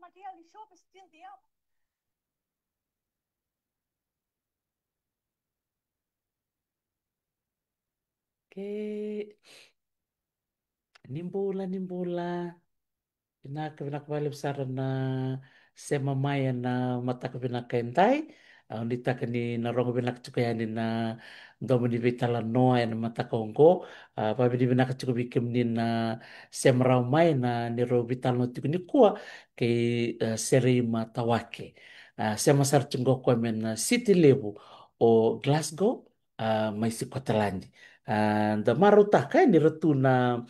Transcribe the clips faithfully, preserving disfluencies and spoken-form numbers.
Maria, ali show, vestindo de ela. Ke ni bula, ni bula. Vinaka, vinaka vakalevu sara na sema mai ena mataka vinaka edai. Au nuitaka ni na rogo vinaka tiko yani na domo ni veitalanoa ena mataka oqo. A, vakavinavinaka tiko vei kemuni na sema rawa mai na neirau veitalanoa tiko nikua, kei, a, Sereima Tawake. A, sema sara tiko qo o koya mai na city levu o Glasgow, a, mai Sikoteladi. A, da marautaka, e, ni ra tu na,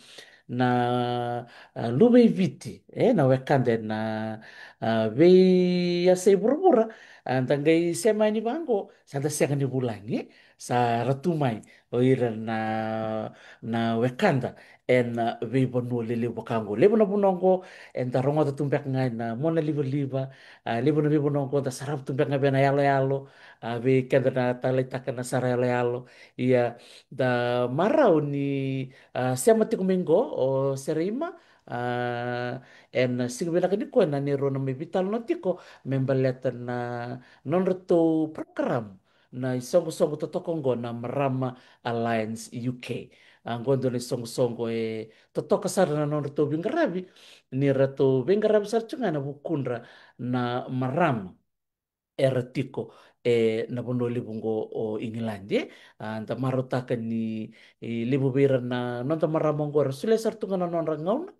na, a, luve i Viti, e, na wekada ena, a, veiyasai vuravura. A, da qai sema yani vaqo, sa da sega ni vulagi, e, sa ra tu mai o ira na, na wekada ena veivanua lelevu vaka oqo. Levu na vanua oqo eda rogoca tu beka ga ena monalivaliva, a, levu na veivanua oqo da sarava tu beka ga vei na yaloyalo, a, vei keda na taleitaka na sara yaloyalo. Ia, da marau ni, a, sema tiko mai qo o Sereima, a, ena siga vinaka nikua na neirau na mai veitalanoa tiko me baleta na nodratou program na isoqosoqo totoka oqo na Marama Alliance U K. A, oqo dua na isoqosoqo e totoka sara na nodratou veiqaravi, ni ratou veiqaravi sara tiko ga ena vukudra na marama era tiko ena vanua levu oqo o Igiladi, e. A, da marautaka ni, e, levu vei ira na noda marama oqo era solia sara tu ga na nodra gauna,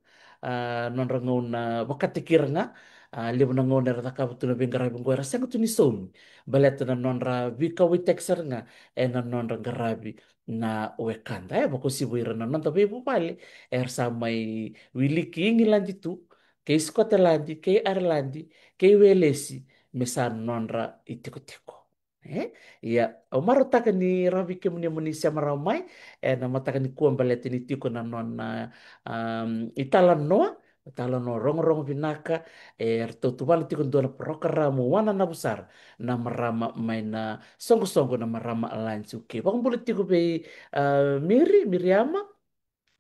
a, nodra gauna vakataki ira ga. A, levu na gauna era cakava tu na veiqaravi oqo era sega tu ni saumi baleta na nodra veikauwaitaki sara ga ena nodra qaravi na wekada, e, vakauasivi ira na noda veivuvale era sa mai wiliki Igiladi tu, kei Sikoteladi, kei Aireladi, kei Welesi, me sa nodra itikotiko. E? Ia, au marautaka ni rawa vei kemuni mo ni sema rawa mai ena mataka nikua baleta ni tiko na nona, am, italanoa, italanoa rogorogo vinaka, e ratou tuvana tiko dua na porokaramu wananavu sara na marama mai na soqosoqo na Marama Alliance U K. Vakabula tiko vei, a, Miri, Miriama.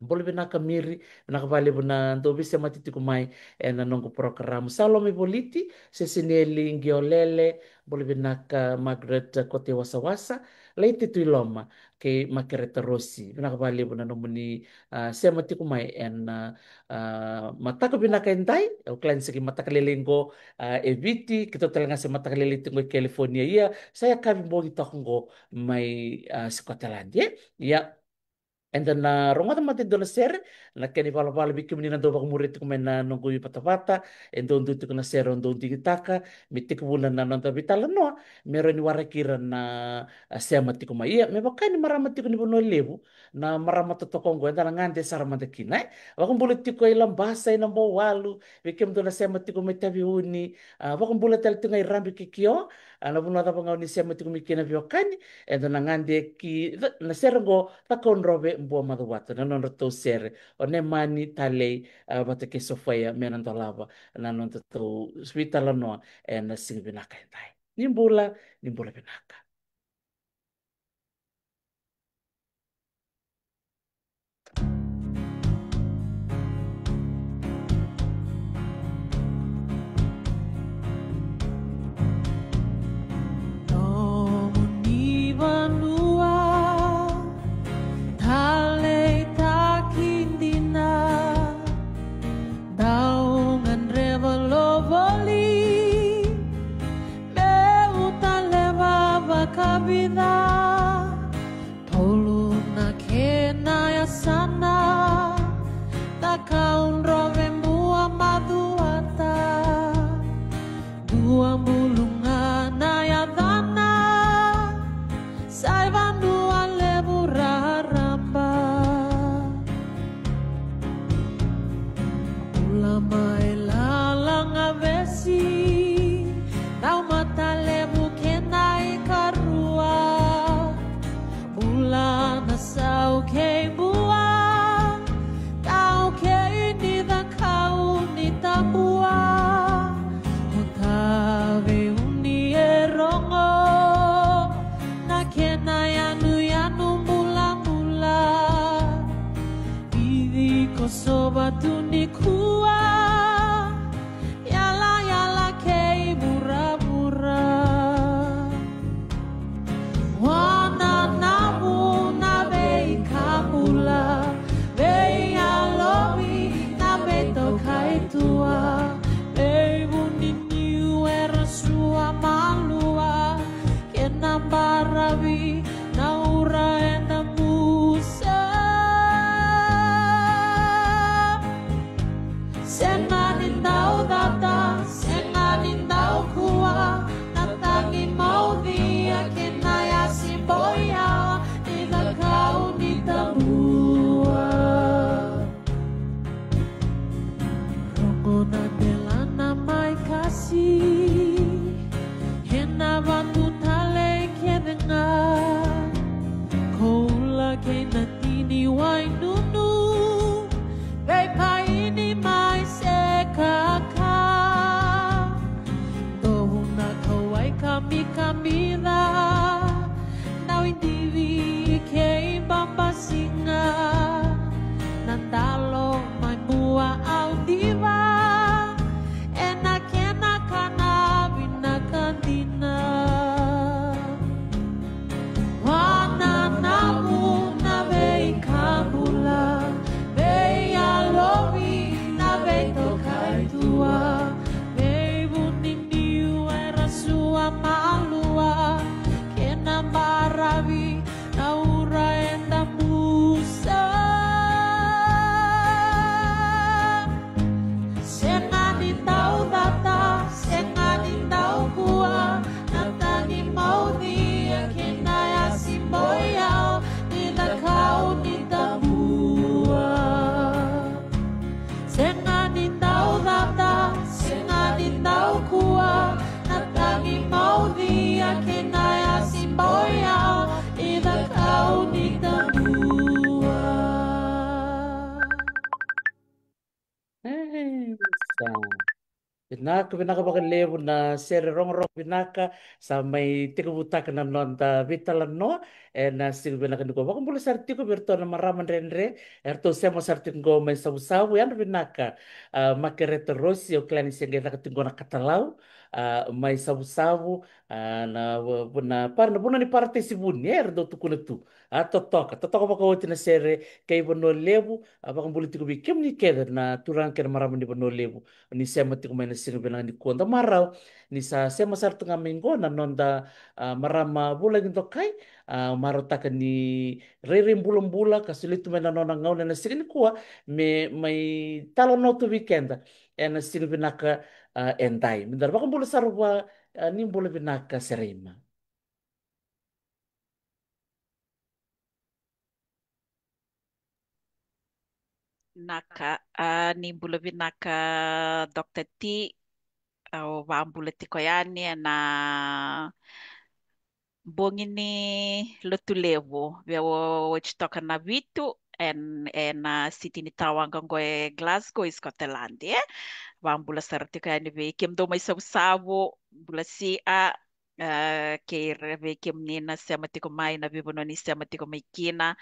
Bula vinaka Miri, vinaka vakalevu na dau veisemati tiko mai ena noqu porokaramu. Salome Voliti, Seseneli Qiolele, bula vinaka Margaret Kote Wasawasa, Laiti Tuiloma, kei Makereta Rosi. Vinaka vakalevu na nomuni, a, sema tiko mai ena, a, mataka vinaka edai. Au kila ni se qai mataka lailai qo, a, e Viti, keitou tale ga se mataka lailai tiko qo e California. Ia, sa yakavi bogi toka qo mai, a, Sikoteladi, e? Ia, eda na rogoca mada e dua na sere, na kena ivalavala vei kemuni na dau vakamuria tiko mai na noqu ivatavata, e dau dua tiko na sere au dau digitaka me tekivuna na noda veitalanoa, me rawa ni waraki ira na, a, sema tiko mai. Ia, me vaka ni marama tiko ni vanua levu na marama totoka oqo, eda na gade sara mada kina, e. Vakabula tiko i Labasa, i Nabouwalu, vei kemudou na sema tiko mai Taveuni, a, vakabula tale tiko ga i Rabi kei Kio, a, na vanua cava ga o ni sema tiko mai kina veiwekani, eda na gade ki na sere oqo, Cakaudrove Buamacuata, na nodratou sere o Nemani Talei, a, vata kei Sofaia me na dolava na nodatou veitalanoa ena siga vinaka edai. Ni bula, ni bula vinaka. Nomuni vanua taleitaki dina, dau gadreva lo voli, meu taleva vakavica. Tolu na kena yasana, Cakaudrove Buamacuata. Dua buluga na yacana, sa i vanua levu raraba. Bula mai Lalagavesi, Daumatalevu kei na ikarua. Bula na sau kei Bua, tau kei ni cakau ni tabua. O Taveuni e rogo na kena yanuyanu bulabula. Vici Kosova tu nikua, yala Vinaka, vinaka vakalevu na sere rogorogo vinaka. Sa mai tekivutaka na noda veitalanoa ena siga vinaka nikua. Vakabula sara tiko vei iratou na marama dredre eratou sema sara tiko qo mai Savusavu. Yadra vinaka, a, Makereta Rosi, au kila ni se qai caka tiko qo na katalau, a, mai Savusavu, a, na, na, par-, na vanua ni Paratesi Vuni, e, era dau tukuna tu. A, totoka, totoka vakaoti na sere kei Vanua Levu. A, vakabula tiko vei kemuni kece na turaga kei na marama ni Vanua Levu ni sema tiko mai na siga vinaka nikua. Da marau ni sa sema sara tu ga mai qo na noda, a, marama vulagi dokai. A, marautaka ni rairai bulabula ka soli tu mai na nona gauna ena siga nikua me mai talanoa tu vei keda ena siga vinaka, a, edai. Me da vakabula sara vua, a, ni bula vinaka Sereima. Vinaka, a, ni bula vinaka, Doctor T. Au vabula tiko yani ena bogi ni Lotulevu, via o-, oti toka na vitu, en-, ena siti ni tawaqa qo e Glasgow, e Scotland, e. Vabula sara tiko yani vei kemudou mai Savusavu, bula sia, a, kei ira vei kemuni na sema tiko mai, na veivanua ni sema tiko mai kina,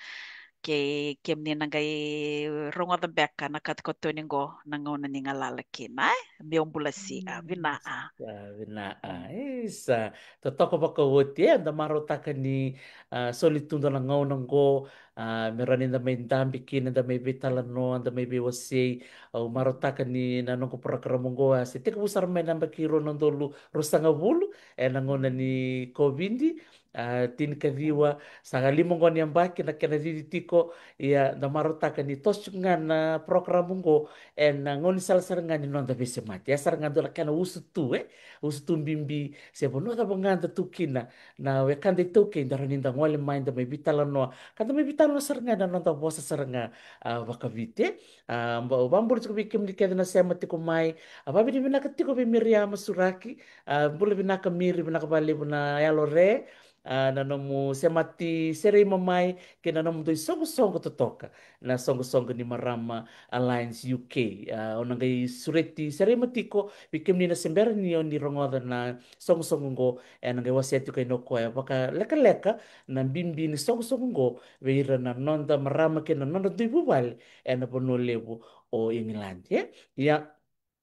kei kemuni na qai rogoca beka na katokatoni qo na gauna ni galala kina, e. Meu bula sia, a, vina, a. Isa, vina, a. Mm. Isa, totoka vakaoti, e, da marautaka ni, a, soli tu dua na gauna qo, a, me rawa ni da mai dabe kina, da mai veitalanoa, da mai veiwasei. Au marautaka ni na noqu porokaramu qo, a, se tekivu sara mai na yabaki rua na udolu ruasagavulu, ena gauna ni COVID, a, tinikaciwa, sa lima qo na yabaki na kena cici tiko. Ia, da marautaka ni toso tiko ga na porokaramu qo ena gaunisala sara ga ni noda veisemati. E sara ga dua na kena usutu, e, usutu bibi, se vanua cava ga da tu kina, na wekada iTaukei, da rawa ni da gole mai, da mai veitalanoa, ka da mai veitalanoa sara ga na noda vosa sara ga, a, vakaviti, e. A, ba-, au vabula tiko vei kemuni kece na sema tiko mai. A, vavinavinaka tiko vei Miriama Suraki. A, bula vinaka Miri, vinaka vakalevu na yalo re. A, na nomu semati Sereima mai kei na nomudou isoqosoqo totoka, na soqosoqo ni Marama Alliance U K. A, au na qai sureti Sereima tiko, vei kemuni na se bera ni o ni rogoca na soqosoqo qo, ena qai wasea tiko kina o koya vakalekaleka na bibi ni soqosoqo qo vei ira na noda marama kei na nodra dui vuvale ena Vanua Levu o Igiladi, e. Ia,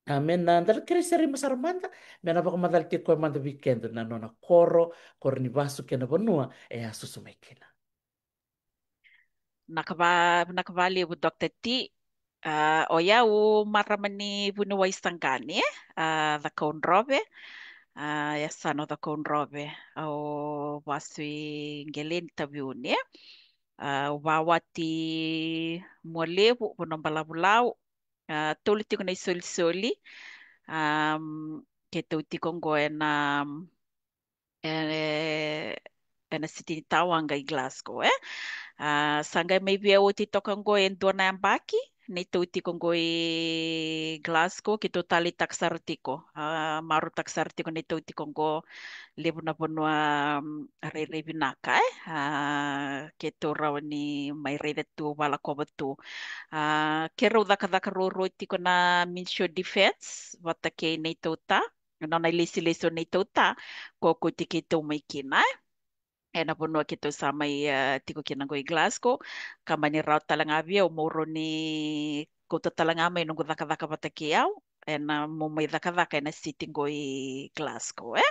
a, me na da na kerei Sereima sara mada me na vakamacala tiko koya mada vei keda na nona koro, koro ni vasu kei na vanua e a susu mai kina. Vinaka va-, vinaka vakalevu, Doctor T. A, o yau marama ni Vuniwai Saqani, e, a, Cakaudrove, a, yasana o Cakaudrove. Au vasu i Qele ni Taveuni, e. A, au vawati Mualevu, Vanuabalavu Lau, a, tolu tiko na isolisoli, am, keitou tiko qo ena, e, ena siti ni tawaqa i Glasgow, e. A, sa qai mai via oti toka qo e dua na yabaki neitou tiko qo i Glasgow, keitou taleitaka sara tiko, a, marautaka sara tiko neitou tiko qo, levu na vanua, mm, rairai vinaka, e. A, keitou rawa ni mai raica tu, valakova tu. A, keirau cakacaka ruarua tiko na Ministry of Defence vata kei neitou ta, nona ilesilesi o neitou ta, ko kauti keitou mai kina, e. Ena vanua keitou sa mai, e, tiko kina qo i Glasgow, ka mani rawa tale ga vei au meu rawa ni kauta tale ga mai noqu cakacaka vata kei au ena meu mai cakacaka ena siti qo i Glasgow, e.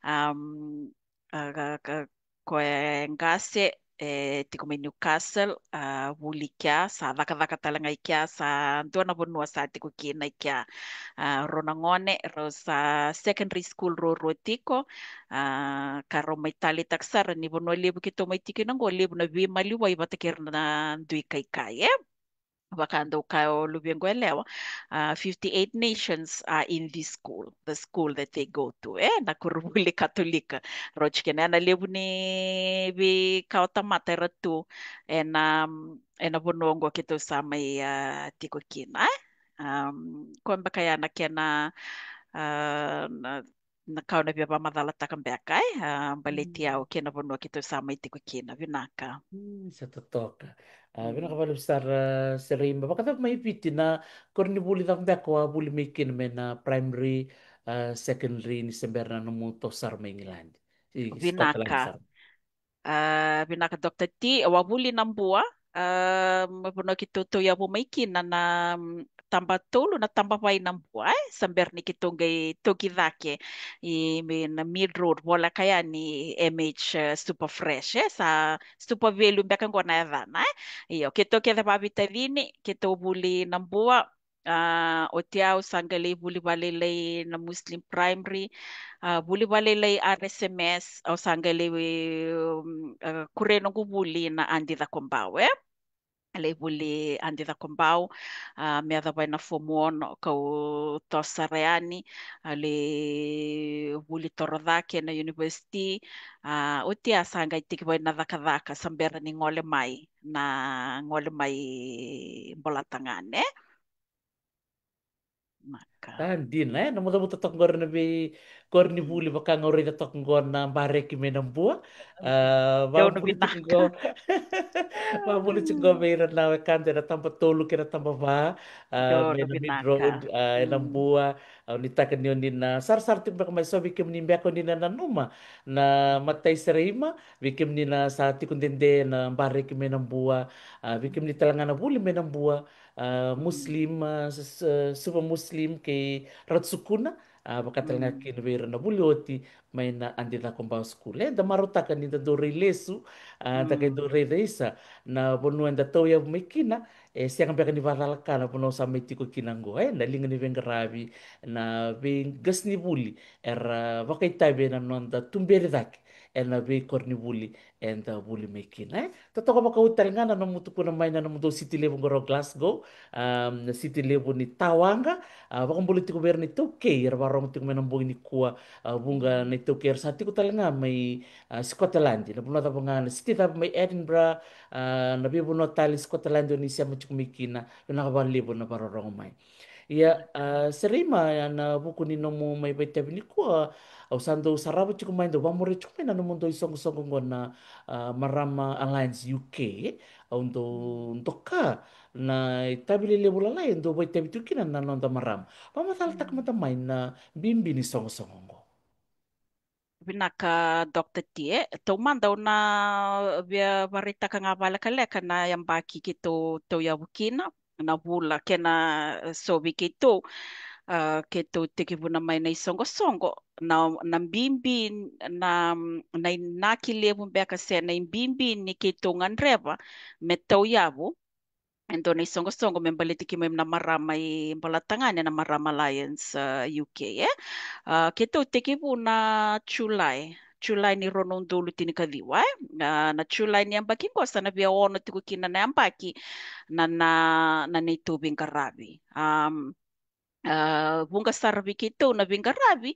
Am, a, ka, ka, koya e qase, e tiko mai Newcastle, a, vuli kea, sa cakacaka tale ga i kea, sa dua na vanua sa tiko kina i kea. A, rau na gone, rau sa secondary school ruarua tiko, a, ka rau mai taleitaka sara ni Vanua Levu keitou mai tiko kina qo, levu na veimaliwai vata kei ira na dui kaikai, e. Vaka dau kaya o luvequ yalewa, a, fifty-eight nations are in this school, the school that they go to, e, na koronivuli Katolika. Rau tiko kina, ena levu ni veika o tamata era tu ena, ena vanua oqo keitou sa mai, a, tiko kina, e. Am, koya beka ya na kena, a, na na ka au na via vakamacalataka beka, e, a, baleti au kei na vanua keitou sa mai tiko kina. Vinaka. Mm, sa totoka. A, vinaka vakalevu sara, Seraima. Vakacava mai Viti, na koronivuli cava beka o a vuli mai kina, mai na primary, a, secondary, ni se bera na nomu toso sara mai Igiladi? I Scotland Vinaka. Sara. A, vinaka Doctor T, au a vuli Nabua, a, mai vanua keitou tauyavu mai kina na, mm, taba tolu, na taba va i Nabua, e, sa bera ni keitou qai toki cake i, mai na Mead Road, voleka yani M H, e, Super Fresh, e, sa Super Value beka qo na yacana, e. Io, keitou kece vavitacini, keitou vuli Nabua, a, oti au sa qai lai vuli valailai na Muslim Primary, a, vuli valailai R S M S, au sa qai lai, um, a, kuria noqu vuli na Adi Cakobau, e. Lai vuli Adi Cakobau, a, me yacova na form one, kau toso sara yani, a, lai vuli torocake na university, a, oti a sa qai tekivu na cakacaka, sa bera ni gole mai, na gole mai Bolatagane. Vinaka. Sa dina, e? Na mucamuca toka qori na veikoronivuli, vaka ga au raica toka qo na bareki mai Nabua. A, vakavuli tiko qo. Vakavuli tiko qo vei ira na wekada ena taba tolu kei na taba va, a, mai na Mead Road, a, e Nabua. Au nuitaka ni o ni na sarasara tiko beka mai, so vei kemuni beka o ni na nanuma na matai Seraima, vei kemuni na sa tiko dede na bareki mai Nabua, a, vei kemuni tale ga na vuli mai Nabua, a, Muslim, a, s-, s-, Super Muslim kei Ratu Sukuna, a, vaka tale ga kina vei ira na vuli oti mai na Adi Cakobau School. E, da marautaka ni da dau rai lesu, a, da qai dau rai raisa na vanua eda tauyavu mai kina, e sega beka ni vakacalaka na vanua au sa mai tiko kina qo, e, na liga ni veiqaravi, na veiqasenivuli era vakaitavi ena noda tuberi cake ena veikoronivuli eda vuli mai kina, e. Totoka vakau tale ga na nomu tukuna mai na nomudou city levu qo o Glasgow, a, na city levu ni Tawaqa, a, vakabula tiko vei ira na iTaukei era vakarorogo tiko mai na bogi nikua, a, vuqa na iTaukei era sa tiko tale ga mai, a, Scotland, na vanua cava ga, na city cava mai Edinburgh, a, na veivanua tale Scotland o ni sema tiko mai kina, vinaka vakalevu na vakarorogo mai. Ia, a, Seraima, ena vuku ni nomu mai vakaitavi nikua, au sa dau sarava tiko mai, dau vakamuria tiko mai na nomudou isoqosoqo qo na, a, Marama Alliance U K, au dau doka na itavi lelevu lalai e dau vakaitavi tiko kina na noda marama. Vakamacalataka mada mai na bibi ni soqosoqo qo. Vinaka, Doctor T, e. Taumada au na via vakaraitaka ga vakalekaleka na yabaki keitou tauyavu kina, na vula kei na, e, so vei keitou, a, keitou tekivuna mai na isoqosoqo, na, na bibi, na, na inaki levu beka se na ibibi ni keitou gadreva me tauyavu e dua na isoqosoqo me baleti keimami na marama i Bolatagane, na Marama Alliance, a, U K, e. A, keitou tekivu na Julai, Julai ni rua na udolu tinikaciwa, e. A, na Julai ni yabaki qo sa na via ono tiko kina na yabaki na, na, na neitou veiqaravi. Am, a, vuqa sara vei keitou na veiqaravi,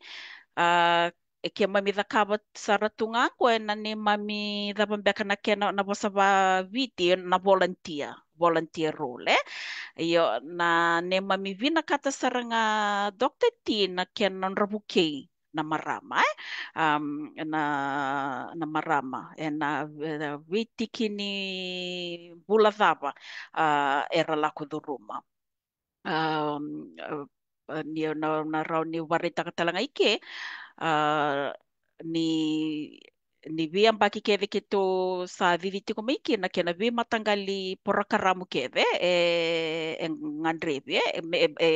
a, e keimami cakava sara tu ga qo ena neimami cava beka na kena na vosa vaviti na volunteer, volunteer role, e. Io, na neimami vinakata sara ga, Doctor T, na kena nodra vukei na marama, e. Am, na, na marama ena, e, veitiki ni vula cava, a, era lako curuma. Am, a, a, ni na, na rawa ni vakaraitaka tale ga i ke, a, ni, ni veiyabaki kece keitou sa cici tiko mai kina, kei na veimataqali porokaramu kece e, e gadrevi, e, e, me, e, e,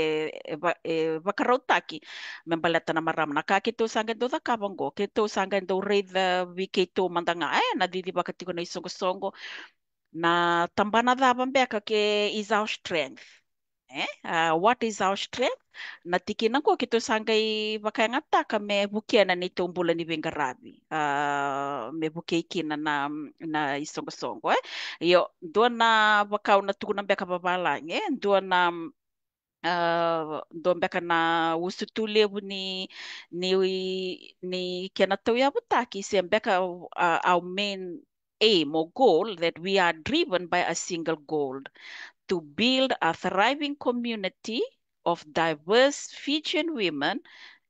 e va-, e vakarautaki me baleta na marama. Na ka keitou sa qai dau cakava qo, keitou sa qai dau raica vei keitou mada ga, e, na cicivaka tiko na isoqosoqo, na tabana cava beka ke is our strength. E? A, what is our strength? Na tikina qo keitou sa qai vakayagataka me vukea na neitou bula ni veiqaravi. A, me vukei kina na, na isoqosoqo, e? Io, dua na vakau na tukuna beka vavalagi, e? Dua na, a, dua beka na usutu levu ni, ni, ni kena tauyavutaki, se beka, a, our main aim or goal, that we are driven by a single goal, to build a thriving community of diverse Fijian women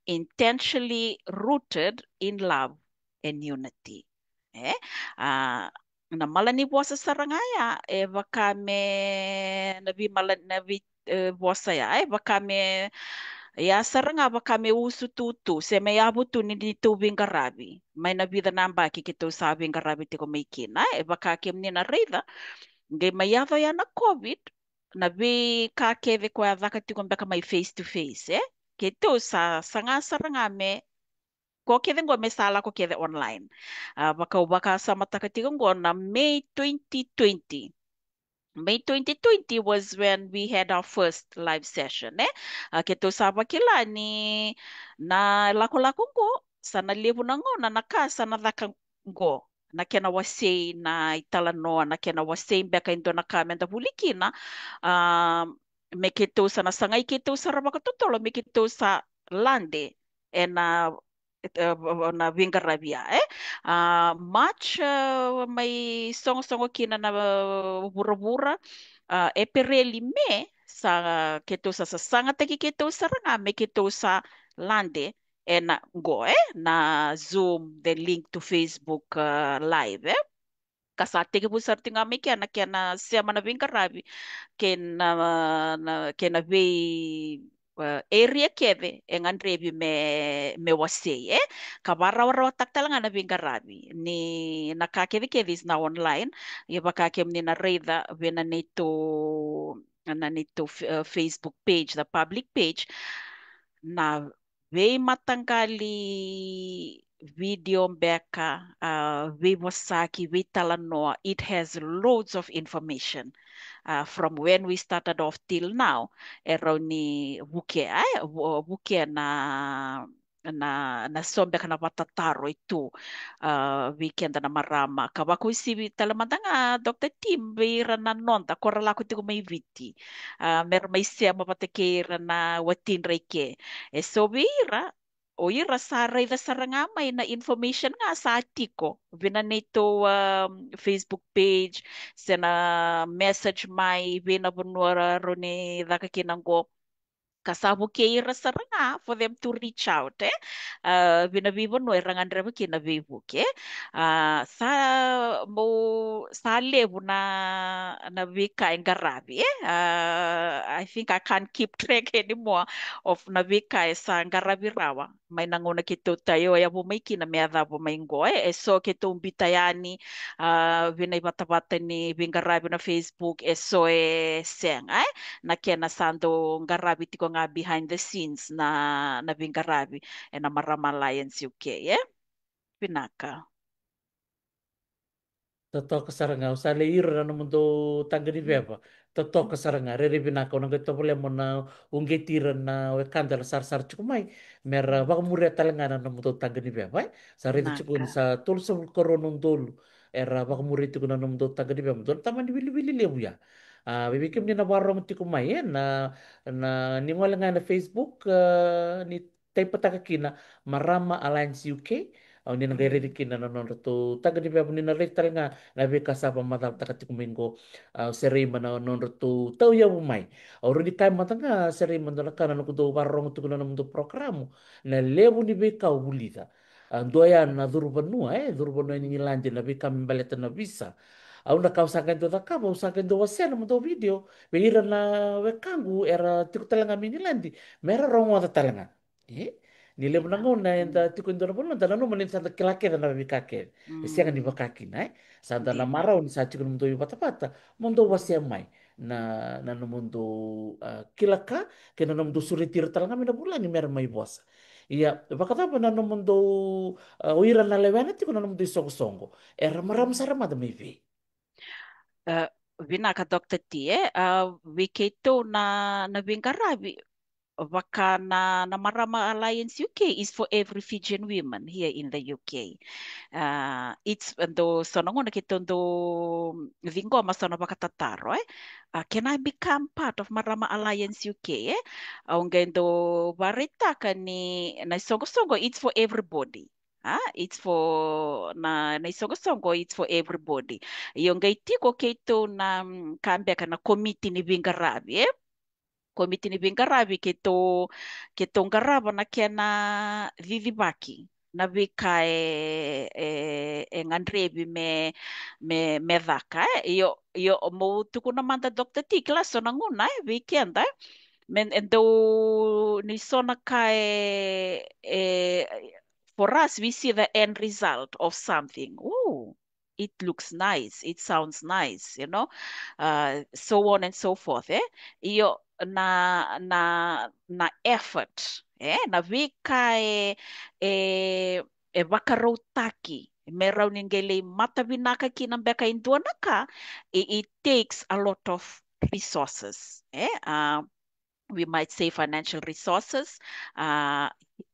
intentionally rooted in love and unity. E? A, na mala ni vosa sara ga ya, e vaka me na veimala, na vei, e, vosa ya, e vaka me ya sara ga vaka me usu tutu, se me yavu tu ni neitou veiqaravi. Mai na vica na yabaki keitou sa veiqaravi tiko mai kina, e vaka kemuni na raica, qai mai yaco ya na COVID, na veika kece koya caka tiko beka mai face to face, e? Keitou sa saga sara ga me ko kece qo me sa lako kece online. A, vaka au vakasamataka tiko qo na May twenty twenty. May twenty twenty was when we had our first live session, e? A, keitou sa vakila ni na lakolako qo, sa na levu na gauna na ka sa na caka qo, na kena wasei na italanoa, na kena wasei beka e dua na ka meda vuli kina, a, me keitou sa na sagai keitou sara vakatotolo, me keitou sa lade ena, e, na veiqaravi ya, e? A, March, a, mai sogosogo kina na, a, vuravura, a, Epereli, Me, sa keitou sa sasagataki keitou sara ga me keitou sa lade ena qo, e, na Zoom, the link to Facebook, a, live, e? Ka sa tekivu sara tiko ga mai kea na kena sema na veiqaravi kei na, na, kei na vei, e, area kece e gadrevi me, me wasei, e? Ka vakarawarawataka tale ga na veiqaravi ni na ka kecekece is now online. Ia vaka kemuni na raica vei na neitou, na neitou, e, Facebook page, the public page, na veimataqali video beka, a, veivosaki, veitalanoa, it has loads of information, a, from when we started off till now. E rawa ni vukea, e, vu-, vukea na, na, na so beka na vakatataro e tu, a, vei keda na marama. Ka vakauasivi tale mada ga, Doctor Tim, vei ira na noda ko ra lako tiko mai Viti, a, me ra mai sema vata kei ira na watidra i ke. E so vei ira, o ira sa raica sara ga mai na information ga sa tiko vei na neitou, um, Facebook page, se na message mai vei na vanua ra rawa ni caka kina qo. Ka sa vukei ira sara ga for them to reach out, e? A, vei na veivanua era gadreva kina veivuke. A, sa mo, sa levu na, na veika e qaravi, e? A, I think I can't keep track anymore of na veika e sa qaravi rawa mai na gauna keitou tayo yavu mai kina me yacova mai qo, e? E so keitou bita yani, a, vei na ivatavata ni veiqaravi na Facebook, e so e sega, e? Na kena sa dau qaravi tiko ga behind the scenes na, na veiqaravi ena Marama Alliance U K, e? Vinaka. Totoka sara ga, au sa lei ira na nomudou taqa ni veva. Totoka sara ga, rairai vinaka, au na qai tovolea mo na uqeti ira na wekada era sarasara tiko mai me ra vakamuria tale ga na nomudou taqa ni veva, e? Sa raica tiko ni sa tolusagavulu karua na udolu era vakamuria tiko na nomudou taqa ni veva. Dou na tamani wiliwili levu ya. A, vei, vei kemuni na vakarorogo tiko mai, e, na, na, ni gole ga ena Facebook, a, ni taipataka kina Marama Alliance U K, au ni na qai raici kina na nodratou taqa ni veva, ni na raici tale ga na veika sa vakamacalataka tiko mai qo. Au sereima na nodratou tauyavu mai. Au rawa ni kaya mada ga, sereima dua na ka, na noqu dau vakarorogo tiko na nomudou porokaramu, na levu ni veika au vulica. A, dua ya na curu vanua, e, curu vanua e Igiladi, na veika me baleta na visa. Au na ka au sa qai dau cakava, au sa qai dau wasea na nomudou video vei ira na wekaqu era tiko tale ga mai Igiladi me ra rogoca tale ga. E? Ni levu na gauna eda tiko e dua na vanua, da nanuma ni da sa da kila kece na veika kece. E sega ni vaka kina, e? Sa da na marau ni sa tiko na nomudou ivatavata, mo dou wasea mai na, na nomudou, a, kila ka, kei na nomudou sureti ira tale ga mai na vulagi me ra mai vosa. Ia, vakacava na nomudou, a, o ira na lewena tiko na nomudou isoqosoqo? Era marama sara mada mai vei? A, vinaka, Doctor T, e? A, vei keitou na, na veiqaravi, vaka na, na Marama Alliance U K is for every Fijian women here in the U K. A, it's, dou so na gauna keitou dau ciqoma so na vakatataro, e? A, can I become part of Marama Alliance U K, e? Au qai dau vakaraitaka ni na isoqosoqo, it's for everybody. A, it's for, na, na isoqosoqo, it's for everybody. Io, qai tiko keitou na, mm, ka beka na komiti ni veiqaravi, e? komiti ni veiqaravi keitou, keitou qarava na kena cicivaki na veika e, e, e gadrevi me, me, me caka, e. Io, io, meu tukuna mada, Doctor T, kila so na gauna, e, vei keda, e, me, e dau ni so na ka e, e, for us, we see the end result of something. Ooh, it looks nice, it sounds nice, you know, uh, so on and so forth, e? Io, na, na, na effort, e? Na veika e, e, e vakarautaki me rawa ni qai lai mata vinaka kina beka e dua na ka, it, it takes a lot of resources, e? Uh, we might say financial resources, uh,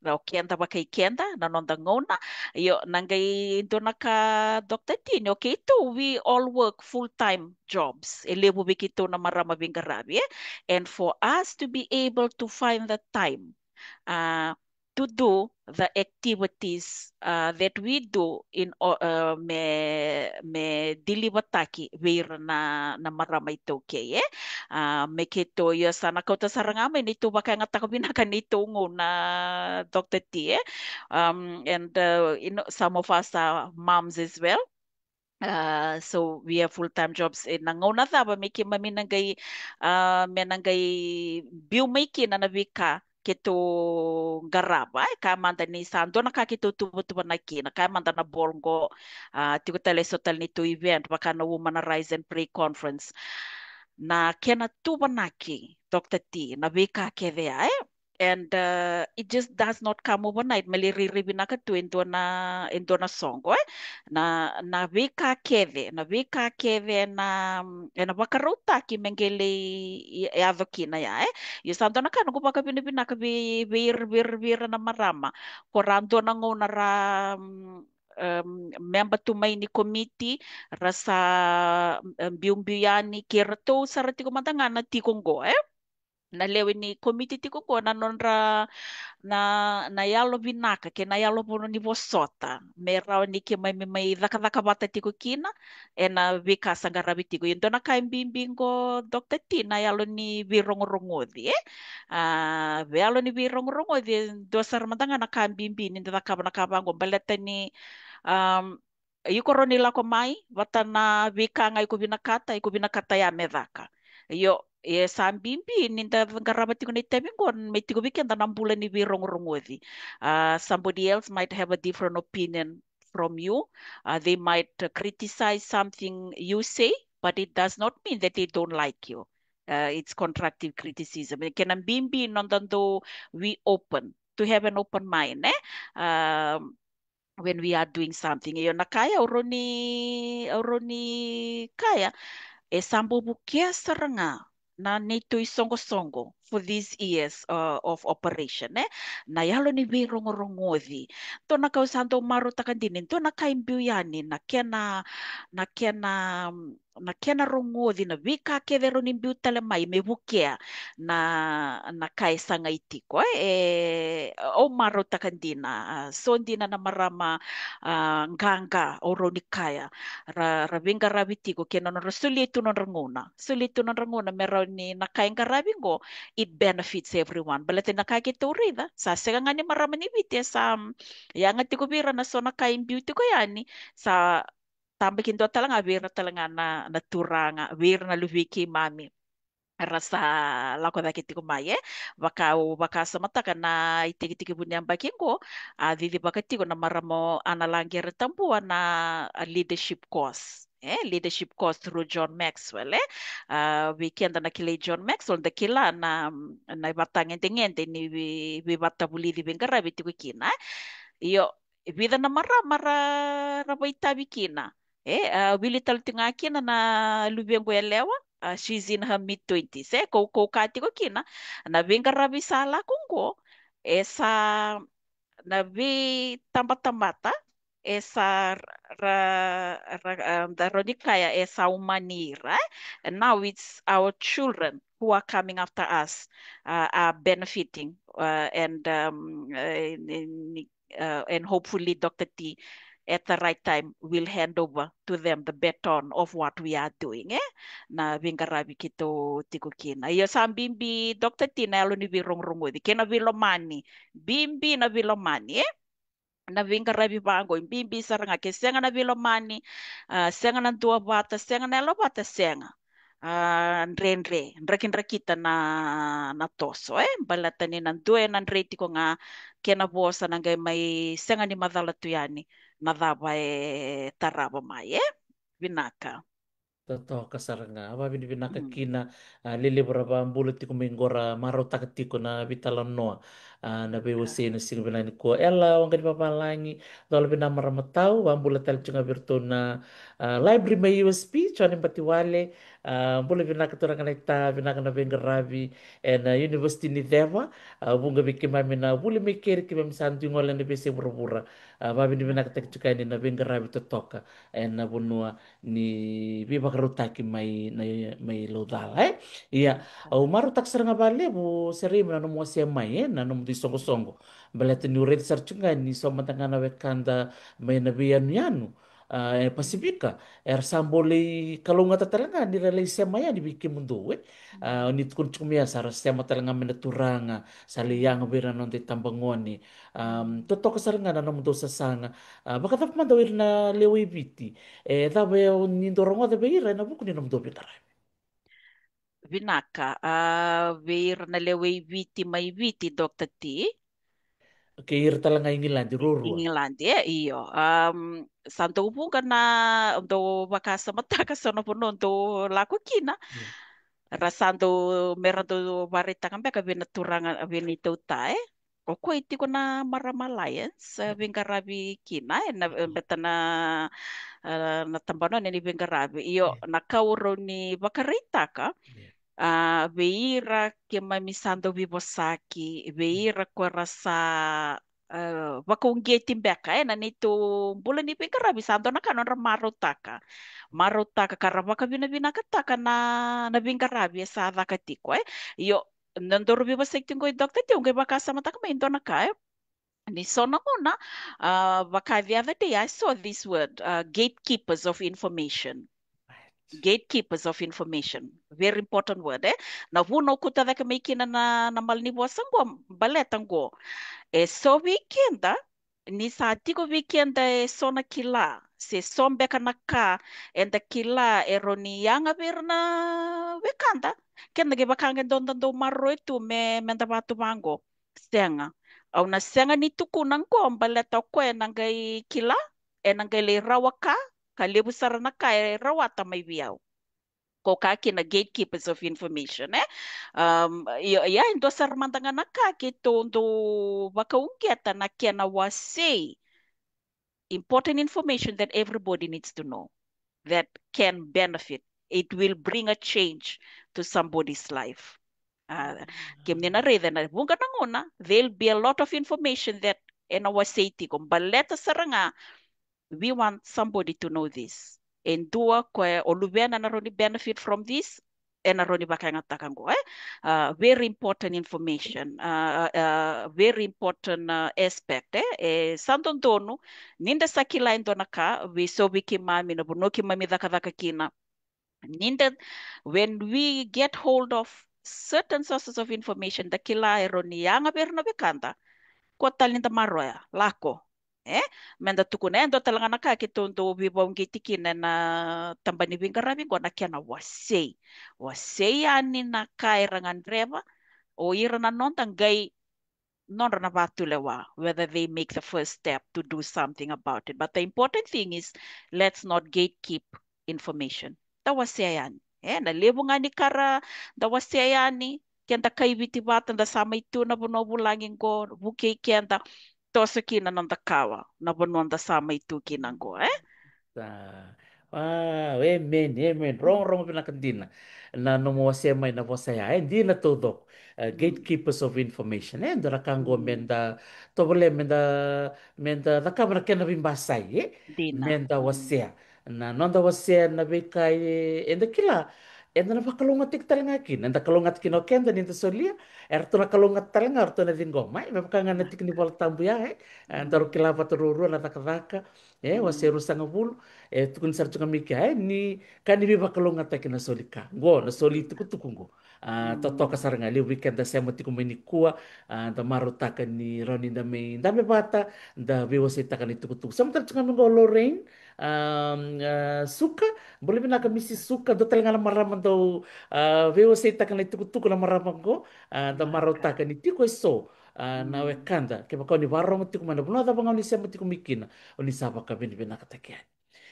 o keda vakai keda, na noda gauna. Io, na qai dua na ka, Doctor T, ni o keitou, we all work full-time jobs. E levu vei keitou na marama veiqaravi, e? And for us to be able to find the time, uh, to do the activities, uh, that we do in o-, uh, me, me deliver-taki vei ira na, na marama iTaukei, e? Uh, me keitou, io, sa na kauta sara ga mai neitou vakayagataka vinaka neitou gauna, Doctor T, e? Um, and, uh, you know, some of us are moms as well. Uh, so we have full-time jobs. E, na gauna cava me keimami na qai, uh, me na qai biu mai kina na veika keitou qarava, e? Kaya mada ni sa dua na ka keitou tuvatuvanaki kina, kaya mada na ball qo, uh, tiko tale so tale neitou event, vaka na Women Arise and Pray Conference. Na kena tuvanaki, Doctor T, na veika kece ya, e? And, uh, it just does not come overnight. Me lai rairai vinaka tu e dua na, e dua na soqo, e? Na, na veika kece, na veika kece na, e na vakarautaki me qai lai yaco kina ya, e? Io, sa dua na ka noqu vakavinavinaka vei, vei ira, vei ira, vei ira na marama ko ra dua na gauna ra, um, um, memba tu mai ni komiti, ra sa, um, biubiu yani, kei ratou sara tiko mada ga na tiko qo, e? Na lewe ni komiti tiko qo, na nodra, na, na yalo vinaka kei na yalo vo-, ni vosota me rawa ni keimami mai cakacaka vata tiko kina ena veika sa qaravi tiko. Ia dua na ka e bibi qo, Doctor T, na yalo ni veirogorogoci, e? A, yalo ni veirogorogoci e dua sara mada ga na ka bibi ni da cakava na ka vaqo, baleta ni, um, iko rawa ni lako mai vata na veika ga iko vinakata, iko vinakata ya me caka. Io, e sa bibi ni da qarava tiko na itavi qo me tiko vei keda na bula ni veirogorogoci. Uh, somebody else might have a different opinion from you. Uh, they might, uh, criticize something you say, but it does not mean that they don't like you. Uh, it's constructive criticism. E kena bibi noda dau, we open, to have an open mind, e? Um, when we are doing something. Io, na ka ya au rawa ni, au rawa ni kaya, e sa bau vukea sara ga na neitou isoqosoqo for these years, uh, of operation, e? Na yalo ni veirogorogoci. Dua na ka au sa dau marautaka dina, dua na ka e biu yani, na kena, na kena, na kena rogoci, na veika kece e rawa ni biu tale mai me vukea na, na ka e sagai tiko, e? E, au marautaka dina, a, so dina na marama, a, qaqa, au rawa ni kaya, ra, ra veiqaravi tiko kei na nodra solia tu nodra gauna. Solia tu nodra gauna me rawa ni na ka e qaravi qo, it benefits everyone. Baleta na ka keitou raica, sa sega ga ni marama ni Viti e sa, mm, yaga tiko vei ira na so na ka e biu tiko yani, sa tabaki dua tale ga vei ira tale ga na, na turaga, vei ira na luvei keimami. Ra sa lako cake tiko mai, e? Vaka au vakasamataka na itekitekivu ni yabaki qo, a cicivaka tiko na marama o Ana Laqere Tabua na, a, leadership course. E, leadership course through John Maxwell, e? A, vei keda na kilai John Maxwell, da kila na, na ivakatagedegede ni vei, veivakatavulici veiqaravi tiko kina, e? Io, e vica na marama ra, ra vakaitavi kina. E, a, wili tale tiko ga kina na luvequ yalewa, a, she's in her mid twenties, e, kau, kau kaya tiko kina, na veiqaravi sa lako qo, e sa, na veitabatamata, e sa ra, ra, a, da rawa ni kaya, e sa umani ira, e? And now it's our children who are coming after us, uh, are benefiting, uh, and, um, uh, in, in, uh, and hopefully, Doctor T, at the right time, we'll hand over to them the baton of what we are doing, e? Na veiqaravi keitou tiko kina. Io, sa bibi, Doctor T, na yalo ni veirogorogoci kei na veilomani. Bibi na veilomani, e? Na veiqaravi vaqo e bibi sara ga. Ke sega na veilomani, a, sega na duavata, sega na yalovata, sega. A, dredre, drakidrakita na, na toso, e? Baleta ni na dua e na dre tiko ga, kena vosa na qai mai sega ni macala tu yani na cava e tarava mai, e? Vinaka. Totoka sara ga. A, vavinavinaka kina, a, lelevu ra vabula tiko mai qo ra marautaka tiko na veitalanoa, a, na veiwasei na siga vinaka nikua. Ela Waqanivavalagi, Cola Vinamaramatau, vabula tale tiko ga vei iratou na, a, library mai U S P, Jone Batiwale, a, bula vinaka turaga naita, vinaka na veiqaravi ena University ni Ceva, a, vuqa vei keimami na vuli mai keri, keimami sa dui gole ena veiyasai vuravura. A, vavinavinakataki tiko yani na veiqaravi totoka ena vanua ni veivakarautaki mai, na, mai Laucala, e? Ia, au marautaka sara ga vakalevu, Seraima, na nomu wasea mai, e, na nomu dui soqosoqo. Baleta niu raica sara tiko ga ni so mada ga na wekada mai na veiyanuyanu, a, e Pasifika, era sa bau lai kalougata tale ga ni ra lai sema yani vei kemudou, e? A, ni tukuni tiko mai ya sa ra sema tale ga mai na turaga, sa lai yaga vei ira na noda itabagone. Am, totoka sara ga na nomudou sasaga. A, vakacava mada o ira na lewe i Viti? E cava e o ni dau rogoca vei ira ena vuku ni nomudou veiqaravi? Vinaka. A, vei ira na lewe i Viti mai Viti, Doctor T? Kei ira tale ga i Igiladi, ruarua. Igiladi, e, io. Am, sa dau vuqa na, dau vakasamataka so na vanua dau lako kina. Ia. Ra sa dau, me ra dau vakaraitaka beka vei na turaga, vei neitou ta, e? O koya e tiko na Marama Alliance, e, veiqaravi kina, e, na, e, beta na, e, na tabana ni veiqaravi. Io, na ka au rawa ni vakaraitaka, a, vei ira keimami sa dau veivosaki, vei ira ko ra sa, e, vakauqeti beka, e, na neitou bula ni veiqaravi, sa dua na ka nodra marautaka. Marautaka ka ra vakavinavinakataka na, na veiqaravi e sa caka tiko, e. Io, na daru veivosaki tiko qo i Doctor T, au qai vakasamataka mai e dua na ka, e. Ni so na gauna, a, vaka the other day, I saw this word, a, gatekeepers of information. Gatekeepers of information. Very important word, e? Na vuna au kauta cake mai kina na, na malanivosa qo, baleta qo. E so vei keda, ni sa tiko vei keda e so na kila, se so beka na ka eda kila e rawa ni yaga vei ira na wekada, keda qai vaka ga e dua da dau maroroya tu me, meda vatu vaqo. Sega. Au na sega ni tukuna qo baleta o koya ena qai kila, ena qai lai rawa ka, ka levu sara na ka e rawata mai vei au. Ko ka kina gatekeepers of information, e? Um, ia, ia, e dua sara mada ga na ka keitou dau vakauqeta na kena wasei. Important information that everybody needs to know, that can benefit. It will bring a change to somebody's life. A, kemuni na raica na vuqa na gauna, there'll be a lot of information that ena wasei tiko. Baleta sara ga, we want somebody to know this. E dua ko e o luvena na rawa ni benefit from this, ena rawa ni vakayagataka qo, e? A, very important information, a, a, very important, a, aspect, e? E sa dodonu ni da sa kila e dua na ka, vei so vei keimami na vanua keimami cakacaka kina. Ni da, when we get hold of certain sources of information, da kila e rawa ni yaga vei ira na wekada, ko tale ni da maroroya, lako. E? Meda tukuna, e dua tale ga na ka keitou dau veivauqeti kina ena taba ni veiqaravi qo na kena wasei. Wasei yani na ka era gadreva, o ira na noda qai nodra na vatulewa, whether they make the first step to do something about it. But the important thing is, let's not gatekeep information. Da wasea yani. E, na levu ga ni ka ra da wasea yani, keda kai Viti vata, da sa mai tu na vanua vulagi qo, vukei keda, toso kina noda kawa na vanua da sa mai tu kina qo, e? Sa. Wow, amen, amen. Rogorogo vinaka dina na nomu wasea mai na vosa ya, e? Dina taucoko. E, gatekeepers of information, e? Dua na ka qo meda tovolea, meda, meda cakava na kena veibasai, e? Dina. Meda wasea. Na noda wasea na veika e, eda kila, eda na vakalougatataki tale ga kina, eda kalougata kina o keda ni da solia, eratou na kalougata tale ga o ratou na ciqoma, e, me vaka ga na tiki ni Vola Tabu ya, e, e, daru kila vata ruarua na cakacaka, e, wase ruasagavulu, e, tukuni sara tu ga mai kea, e, ni ka ni veivakalougatataki na soli ka. Qo, na soli tukutuku qo. A, totoka sara ga, levu vei keda sema tiko mai nikua, a, da marautaka ni rawa ni da mai, da mai vata, da veiwaseitaka na itukutuku. Sema tale tu ga mai qo Lorraine, a, a, Suka, bula vinaka Misi Suka, dua tale ga na marama dau, a, veiwaseitaka na itukutuku na marama qo, a, da marautaka ni tiko eso, a, na wekada, kevaka o ni varogo tiko mai na vanua cava ga o ni sema tiko mai kina, o ni sa vakavinavinakataki yani.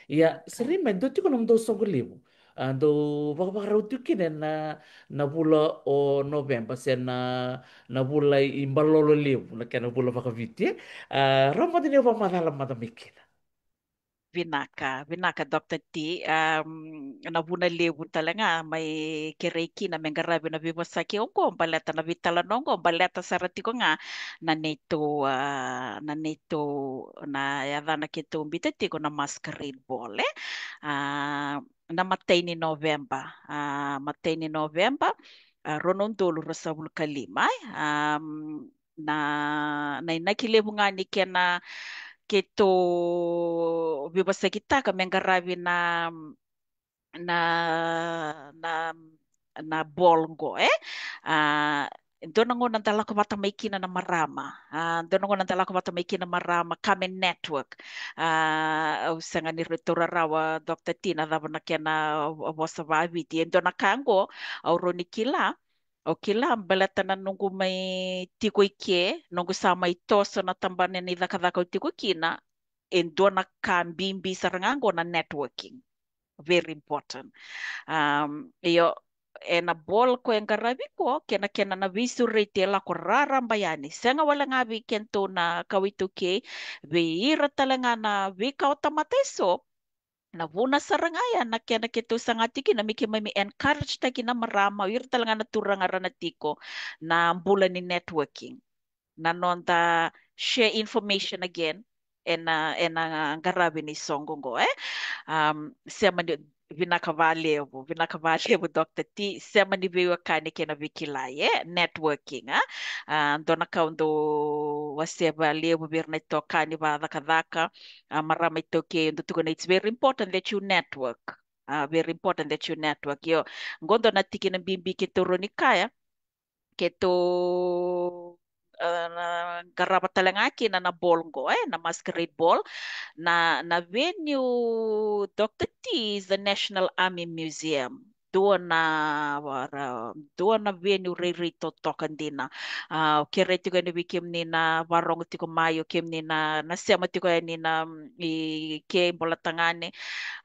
Ia, Sirima, e dua tiko nomudou soqo levu. A, dou vakavakarau tiko kina na, na vula o Noveba, se na, na vula i Balolo levu, na kena vula vakaviti, e. A, rawa mada ni o vakamacala mada mai kina. Vinaka, vinaka, Doctor T. Am, na vuna levu tale ga mai kerei kina me qaravi na veivosaki oqo, baleta na veitalanoa oqo, baleta sara tiko ga na neitou, a, na neitou, na yacana keitou biuta tiko na Masquerade Ball, e? A, na matai ni Noveba, a, matai ni Noveba, a, rua na udolu ruasagavulu ka lima, e? Am, na, na inaki levu ga ni kena keitou veivosakitaka me qaravi na, na, na, na ball qo, e? A, dua na gauna da lako vata mai kina na marama. A, dua na gauna da lako vata mai kina na marama, ka me network. A, au sega ni ratou rarawa, Doctor T, na cava na kena vosa vaviti. E dua na ka qo, au rawa ni kila, au kila, baleta na noqu mai tiko i ke, noqu sa mai toso na tabana ni cakacaka au tiko kina, e dua na ka bibi sara ga qo na networking. Very important. Um, io, ena ball ko e qaravi ko, kena, kena na veisureti e lako raraba yani. Sega wale ga vei kedatou na kawa iTaukei, vei ira tale ga na veikawatamata eso, na vuna sara ga ya na kena keitou saga tiko kina me keimami encourage taki na marama, o ira tale ga na turaga ra na tiko, na bula ni networking. Na noda share information again, ena, ena qaravi ni soqo qo, e? Um, sema ni, vinaka valevu, vinaka valevu, Doctor T, sema ni veiwekani kei na veikilai, e? Networking, a? A, dua na ka au dau wasea valevu vei ira na itokani vakacakacaka, a, marama iTaukei, au dau tukuna, it's very important that you network. A, very important that you network. Io, qo dua na tikina bibi keitou rawa ni kaya, keitou, a, na qarava tale ga kina na ball qo, e, na Masquerade Ball. Na, na venue, Doctor T, is the National Army Museum. Dua na, vara, dua na venue rairai totoka dina. A, au kerei tiko yani vei kemuni na varogo tiko mai, o kemuni na, na sema tiko yani na, mm, i ke, bola tagane.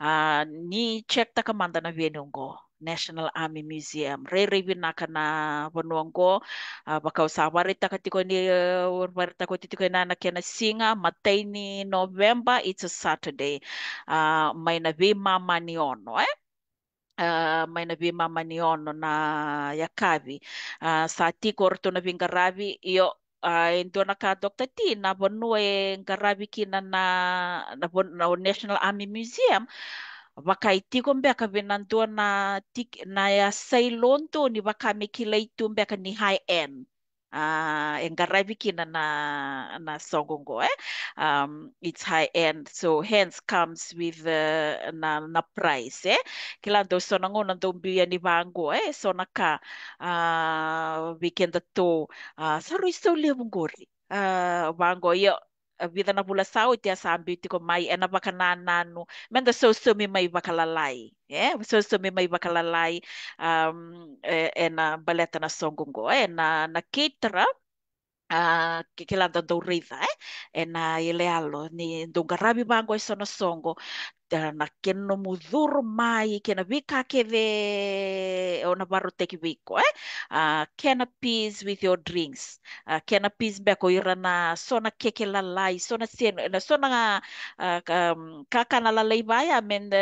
A, ni check taka mada na venue qo, National Army Museum. Rairai vinaka na vanua qo. A, vaka au sa varaitaka tiko ni, e, varaitaka oti tiko ena, na kena siga, matai ni November, it's a Saturday. A, mai na veimama ni ono, e? A, mai na veimama ni ono na yakavi. A, sa tiko o ratou na veiqaravi, io, a, e dua na ka, Doctor T, na vanua e qaravi kina na, na van-, na National Army Museum, vaka e tiko beka vei na dua na tik-, na yasa i Lodoni, vaka me kilai tu beka ni high end. A, e qaravi kina na, na soqo qo, e? Um, it's high end, so hence comes with, uh, na, na price, e? Kila dau so na gauna dau biu yani vaqo, e? So na ka, a, vei kedatou, a, sa rui sau levu qori. A, vaqo, io, a, vica na vula sa oti a sa biu tiko mai ena vakanananu, meda sausaumi mai vakalalai, e? Sausaumi mai vakalalai, um, e, ena baleta na soqo qo, e? Na, na caterer, a, ke, kila da dau raica, e? Ena iyaloyalo ni dau qaravi vaqo eso na soqo, da, na kena nomu curu mai, kei na veika kece o na varautaki vei iko, e? A, canopies with your drinks. A, canopies beka o ira na so na keke lalai, so na senu, na so na, a, ka-, kakana lalai vaya, me da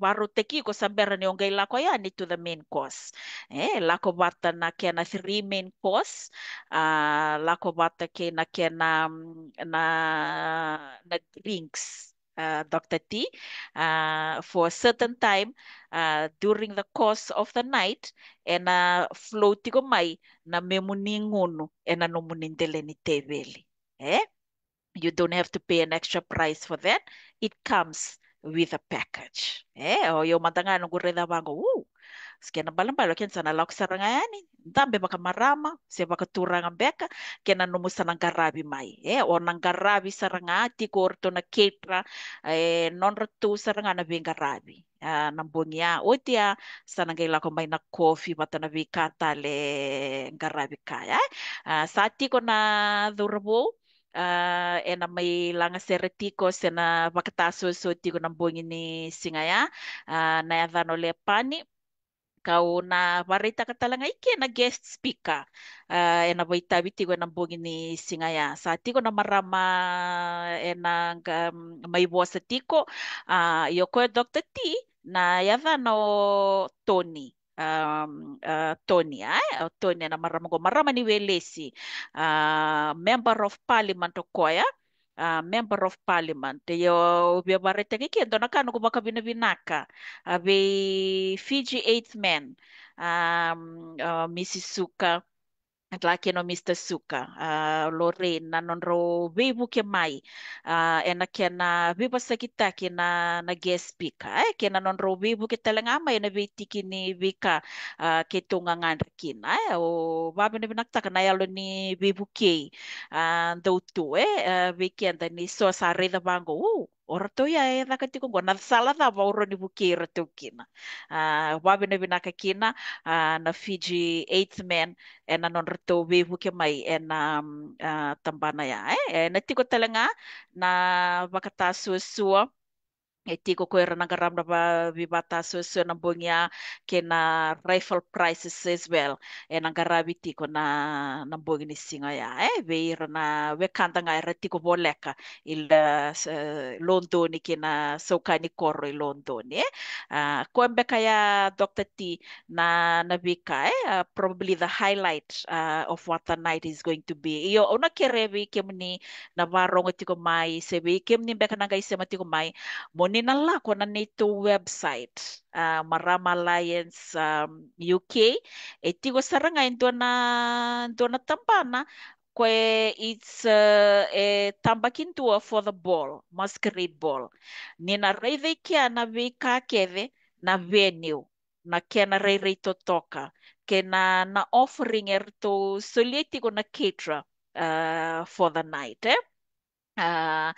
varautaki iko sa bera ni o qai lako yani to the main course. E, lako vata na kena three main course, a, lako vata kei na kena, mm, na, na drinks. uh, Doctor T, uh, for a certain time, uh, during the course of the night, ena flow tiko mai na memuni gunu ena nomuni dela ni teveli. E? You don't have to pay an extra price for that. It comes with a package. E, o io mada ga noqu raica vaqo, u, se kena balebale o kena sa na lako sara ga yani, dabe vakamarama se vakaturaga beka, kena nomu sa na qaravi mai. E, o na qaravi sara ga tiko o ratou na caterer, e, nodratou sara ga na veiqaravi. A, na bogi ya, oti ya, sa na qai lako mai na coffee vata na veika tale qaravi kaya. A, sa tiko na cauravou, a, ena mai lagasere tiko se na vakatasuasua tiko na bogi ni siga ya, a, na yacana o Lepani. Kau na varaitaka tale ga i ke na guest speaker, a, ena vaitavi tiko ena bogi ni siga ya. Sa tiko na marama ena qa-, mai vosa tiko, a, io koya Doctor T, na yacana o Tony. Um, a, Tony, a, e? O Tony ena marama qo, marama ni Welesi, a, member of parliament o koya, a, member of parliament. Io, au via varaitaki ke dua na ka noqu vakavinavinaka, a, vei Fiji Eighth Man, um, a, Missus Suka, la kei na Mister Suka, a, Lorraine, na nodrau veivuke mai, a, ena kena veivosakitaki na, na guest speaker, e, kei na nodrau veivuke tale ga mai ena veitiki ni veika, a, keitou gagadre kina, e, au vavinavinakataka na yalo ni veivukei, a, dau tu, e, a, vei keda ni so sa raica vaqo, u, o ratou ya e caka tiko qo, na sala cava au rawa ni vukei iratou kina. A, vavinavinaka kina, a, na Fiji Eighth Man, ena nodratou veivuke mai ena, mm, a, tabana ya, e? Ena tiko tale ga na vakatasuasua, e tiko ko ira na qarava na va-, veivatasuasua na bogi ya, kei na raffle prizes as well, ena qaravi tiko na, na bogi ni siga ya, e? Vei ira na wekada ga era tiko voleka i la, s-, Lodoni kei na saukani koro i Lodoni, e? A, koya beka ya, Doctor T, na, na veika, e? A, probably the highlight, a, of what the night is going to be. Io, au na kere vei kemuni na varogo tiko mai, se vei kemuni beka na qai sema tiko mai, mo ni na lako na neitou website, a, Marama Alliance, um, U K, e tiko sara ga e dua na, dua na tabana, koya it's, uh, e tabaki dua for the ball, masquerade ball. Ni na raica i kea na veika kece, na venue, na kena rairai totoka, kei na, na offering eratou solia tiko na caterer, uh, for the night, e? A,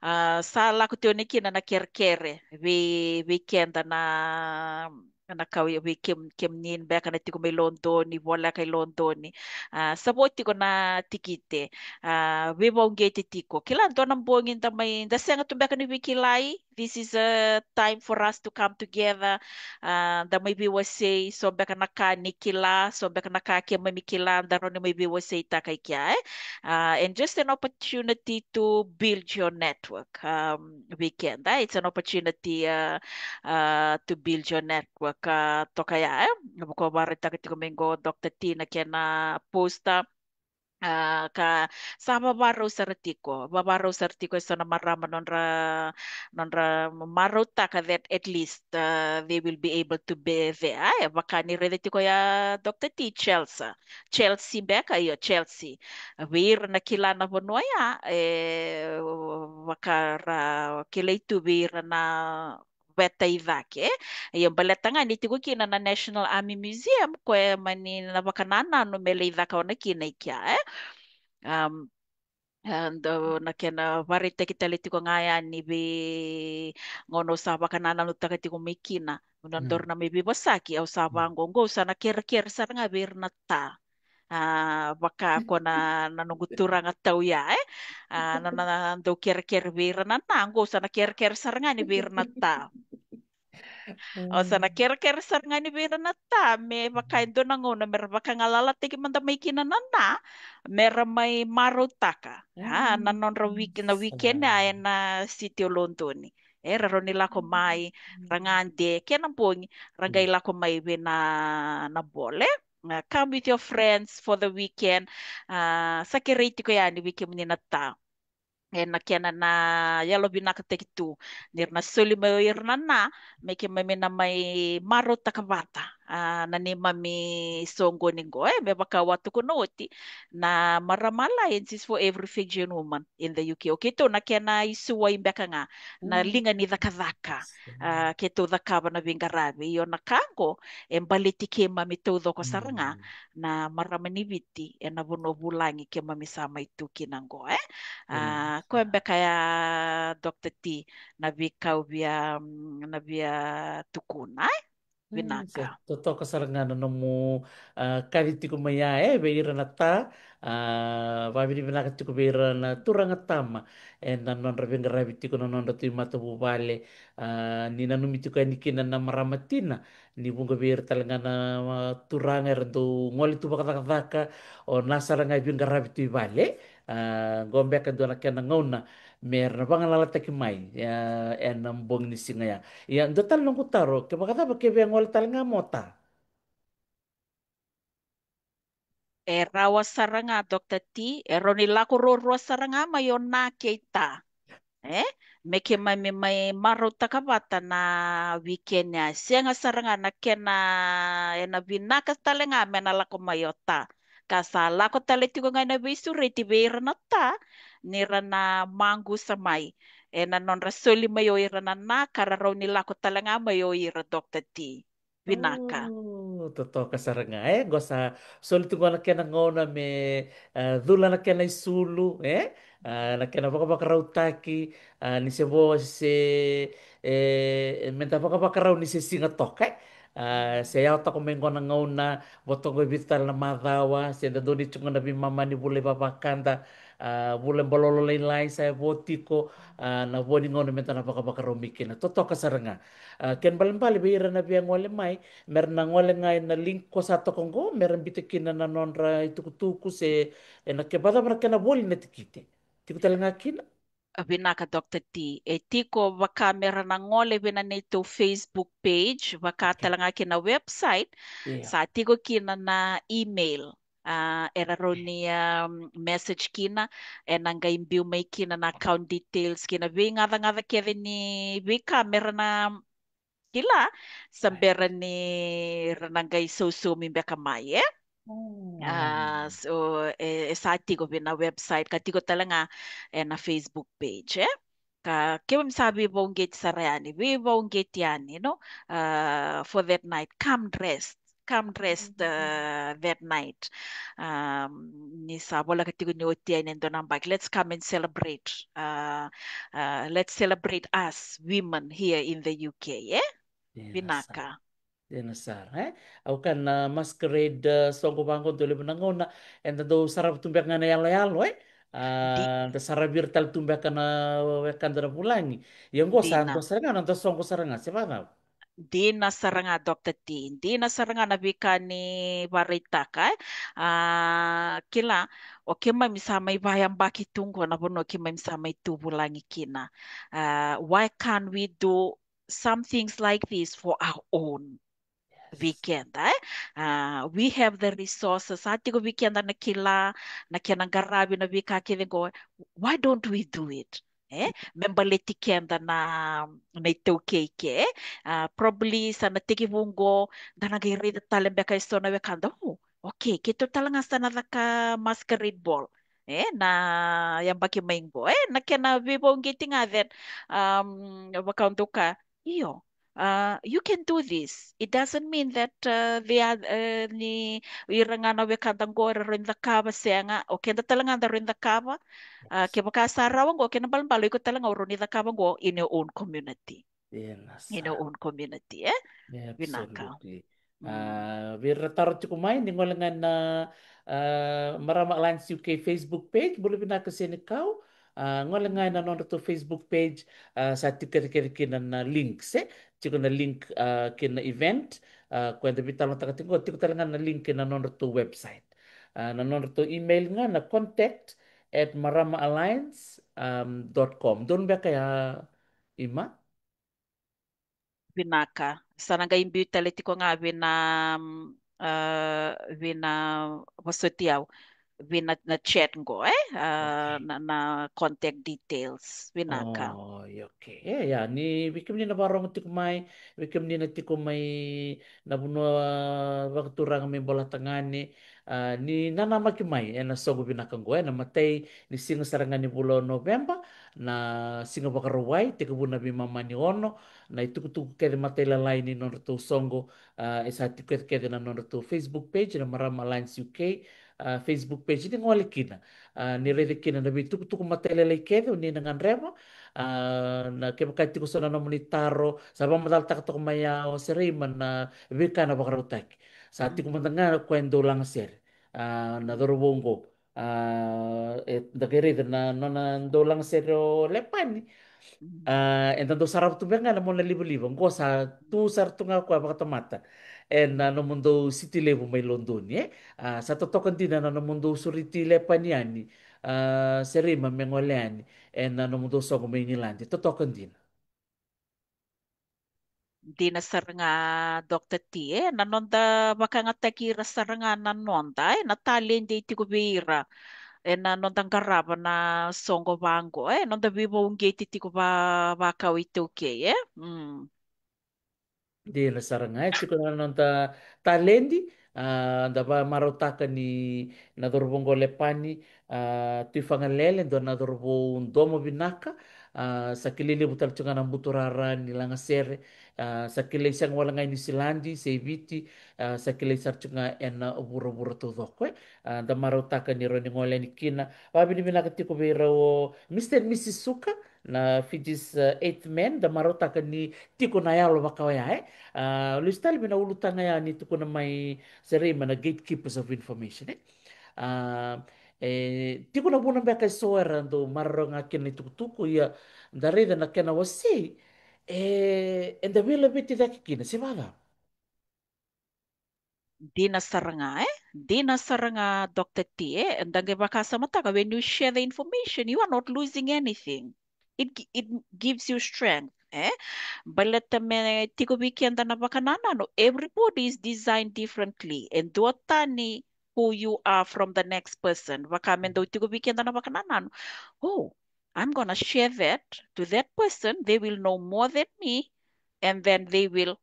a, sa lako tiko ni kina na kerekere vei, vei keda na, na kau vei kem-, kemuni beka na tiko mai Lodoni, voleka i Lodoni. A, sa vo tiko na tikite, a, veivauqeti tiko. Kila dua na bogi da mai, da sega tu beka ni veikilai. This is a time for us to come together. A, da mai veiwasei, so beka na ka ni kila, so beka na ka keimami kila, da rawa ni mai veiwaseitaka i kea, e? A, and just an opportunity to build your network, um, vei keda. It's an opportunity, uh, uh, to build your network, uh, toka ya, e? Vaka au varaitaka tiko mai qo, Doctor T, na kena poster. A, ka sa vavarau sara tiko, vavarau sara tiko e so na marama nodra, nodra marautaka that at least, uh, they will be able to be there. E, vaka ni raica tiko ya, Doctor T, Chelsea. Chelsea beka, io, Chelsea. Vei ira na kila na vanua ya, e, vaka ra kilai tu vei ira na veta i cake. Io, baleta ga ni tiko kina na National Army Museum, koya mani na vakanananu me lai caka o na kina i kea, e? Um, and, uh, na kena varaitaki tale tiko ga yani vei gauna au sa vakanananutaka tiko mai kina. Na dodonu na mai veivosaki, au sa vaqo, qo au sa na kerekere sara ga vei ira na ta. A, vaka ko na, na noqu turaga tau ya, e? A, na, na, na dau kerekere vei ira na na, qo au sa na kerekere sara ga ni vei ira na ta. Au sa na kerekere sara ga ni vei ira na ta, me vaka e dua na gauna me ra vakagalalataki mada mai kina na na, me ra mai marautaka. A, na nodra wik-, na weekend a ena city o Lodoni. E, ra rawa ni lako mai, ra gade, kena bogi, ra qai lako mai vei na, na ball, e? A, come with your friends for the weekend. A, sa kerei tiko yani vei kemuni na ta. ena kena na yalovinakataki tu ni ra na soli mai o ira na na me keimami na mai marautaka vata, a, na neimami soqoni qo, e, me vaka au a tukuna oti, na Marama Alliance is for every Fijian woman in the U K. O keitou na kena isuwai beka ga na liga ni cakacaka, a, keitou cakava na veiqaravi. Io, na ka qo e baleti keimami taucoko sara ga na marama ni Viti ena vanua vulagi keimami sa mai tu kina qo, e. A, koya beka ya, Doctor T, na veika au via, mm, na via tukuna, e. Mm, vinaka. Totoka sara ga na nomu, a, kaci tiko mai ya, e, vei ira na ta, a, vakavinavinaka tiko vei ira na turaga tama ena nodra veiqaravi tiko na nodratou imatavuvale, a, ni nanumi tiko yani kina na marama tina, ni vuqa vei ira tale ga na, a, turaga era dau gole tu vakacakacaka, o na sara ga e veiqaravi tu i vale. A, qo beka dua na kena gauna me ra na vagalalataki mai, a, ena bogi ni siga ya. Ia, dua tale noqu taro, ke vakacava ke via gole tale ga mo ta? E rawa sara ga, Doctor T, e rawa ni lako ruarua sara ga mai o na kei ta. E? Me keimami mai marautaka vata na weekend ya. Sega sara ga na kena, ena vinaka tale ga me na lako mai o ta. Ka sa lako tale tiko ga ena veisureti vei ira na ta, ni ra na maqusa mai ena nodra soli mai o ira na na, ka ra rawa ni lako tale ga mai o ira, Doctor T. Vinaka. O, totoka sara ga, e, qo sa soli tu qo na kena gauna me, e, cula na kena isulu, e, a, na kena vakavakarautaki, a, ni se vo se, e, e, me da vakavakarau ni se siga toka, e. A, se yawa toka mai qo na gauna, vo toka e vica tale na macawa, se da dau ni tu qo na veimama ni vula i vavakada, a, vula e balolo lailai sa e vo tiko, a, na vo ni gauna me da na vakavakarau mai kina. Totoka sara ga. A, kena balebale vei ira na via gole mai, me ra na gole ga ena link ko sa toka qo, me ra biuta kina na nodra itukutuku se, ena ke vakacava na kena voli na tikite. Tiko tale ga kina? A, vinaka, Doctor T. E tiko vaka me ra na gole vei na neitou Facebook page, vaka tale ga kina website, sa tiko kina na email. A, era rawa ni, um, message kina, ena qai biu mai kina na account details kei na veigacagaca kece ni veika me ra na kila, sa bera ni ra na qai sausaumi beka mai, e? A, so, e, e sa tiko vei na website, ka tiko tale ga ena Facebook page, e? Ka keimami sa veivauqeti sara yani, veivauqeti yani, you know, a, for that night, come dressed, come dressed, a, that night. Um, ni sa voleka tiko ni oti yani e dua na yabaki, let's come and celebrate, a, a, let's celebrate us women here in the U K, e? Vinaka. Dina sara, e? Au kaya na masquerade, e, soqo vaqo dau levu na gauna eda dau sarava tu beka ga na yaloyalo, e? A, da saravi ira tale tu beka na wekada na vulagi. Ia qo sa dua sara ga na noda soqo sara ga, se vakacava? Dina sara ga, Doctor T. Dina sara ga na veika ni vakaraitaka, e? A, kila, o keimami sa mai vayabaki tu qo na vanua keimami sa mai tu vulagi kina. A, why can't we do some things like this for our own? Vei keda, e? A, we have the resources, sa tiko vei keda na kila, na kena qaravi na veika kece qo. Why don't we do it? E? Me baleti keda na, na iTaukei ke, e? A, probably sa na tekivu qo, da na qai raica tale beka e so na wekada, o, okay, keitou tale ga sa na caka masquerade ball, e, na yabaki mai qo, e, na kena veivauqeti ga that, um, vaka au dau kaya, io, a, you can do this. It doesn't mean that, a, they are, a, ni ira ga na wekada qo era rawa ni cakava, sega, o keda tale ga da rawa ni cakava. A, kevaka sa rawa qo, kena balebale o iko tale ga o rawa ni cakava qo in your own community. Dina sara. In your own community, e? Vinaka. Absolutely. Mm. A, vei ira taro tiko mai, ni gole ga na, a, Marama Alliance U K Facebook page, bula vinaka Senikau. A, gole ga na nodratou Facebook page, a, sa tiko kece kina na link, se? Tiko na link, a, kina event, a, ko eda veitalanoataka tiko, tiko tale ga na link kina nodratou website. A, na nodratou email ga na contact at marama alliance dot com. Donu beka ya, Ima? Vinaka. Sa na qai biu tale tiko ga vei na, mm, a, vei na vosoti au. vei na, na chat qo, e? A, okay. Na, na contact details. Vinaka. Oh, okay. E, ia, ni vei kemuni na vakarorogo tiko mai, vei kemuni na tiko mai na vanua vakaturaga mai Bolatagane, a, ni nanamaki mai ena soqo vinaka qo, ena matai ni siga sara ga ni vula o Noveba, na siga Vakarauwai, tekivu na veimama ni ono, na itukutuku kece matailalai ni nodratou soqo, a, e sa tiko kece kece na nodratou Facebook page, na Marama Alliance U K, a, Facebook page, ni gole kina. A, ni raica kina na veitukutuku matailalai kece o ni na gadreva. A, na kevaka e tiko so na nomuni taro, sa vakamacalataka toka mai ya o Sereima na veika na vakarautaki. Sa tiko mada ga o koya e dau lagasere. A, na cauravou qo. A, eda qai raica na nona dau lagasere o Lepani. Mm. A, eda dau sarava tu beka ga na mona livaliva. Qo sa tu sara tu ga o koya vakatamata ena nomudou siti levu mai Lodoni, e? A, sa totoka dina na nomudou sureti Lepani yani, a, Sereima, me gole yani ena nomudou soqo mai Igiladi. Totoka dina. Dina sara ga, Doctor T, e, na noda vakayagataki ira sara ga na noda, e, na taledi e tiko vei ira ena noda qarava na soqo vaqo, e, noda veivakauqeti tiko va, vakau iTaukei, e? Mm. Dina sara ga, e tiko na noda taledi, a, da vakamarautaka ni na cauravou qo Lepani, a, Tuifagalele, dua na cauravou domo vinaka, a, sa kilai levu tale tiko ga na buturara ni lagasere, a, sa kilai sega wale ga i Niusiladi se i Viti, a, sa kilai sara tiko ga ena vuravura taucoko, e. A, da marautaka ni rawa ni gole yani kina. Vakavinavinaka tiko vei rau o Mister and Missus Suka, na Fiji's, uh, Eighth Men, da marautaka ni tiko na yalo vaka oya, e. A, lesu tale mai na ulutaga ya ni tukuna mai Sereima na gatekeepers of information, e. A, e, tiko na vuna beka e so era dau maroroya ga kina na itukutuku, ia da raica na kena wasei, e, eda veilaveti cake kina, se vacava? Dina sara ga, e? Dina sara ga, Doctor T, e? Da qai vakasamataka, when you share the information, you are not losing anything. It, gi- it gives you strength, e? Baleta me tiko vei keda na vakanananu, everybody is designed differently. E duatani who you are from the next person. Vaka me dau tiko vei keda na vakanananu. Oh, I'm gonna share that to that person. They will know more than me, and then they will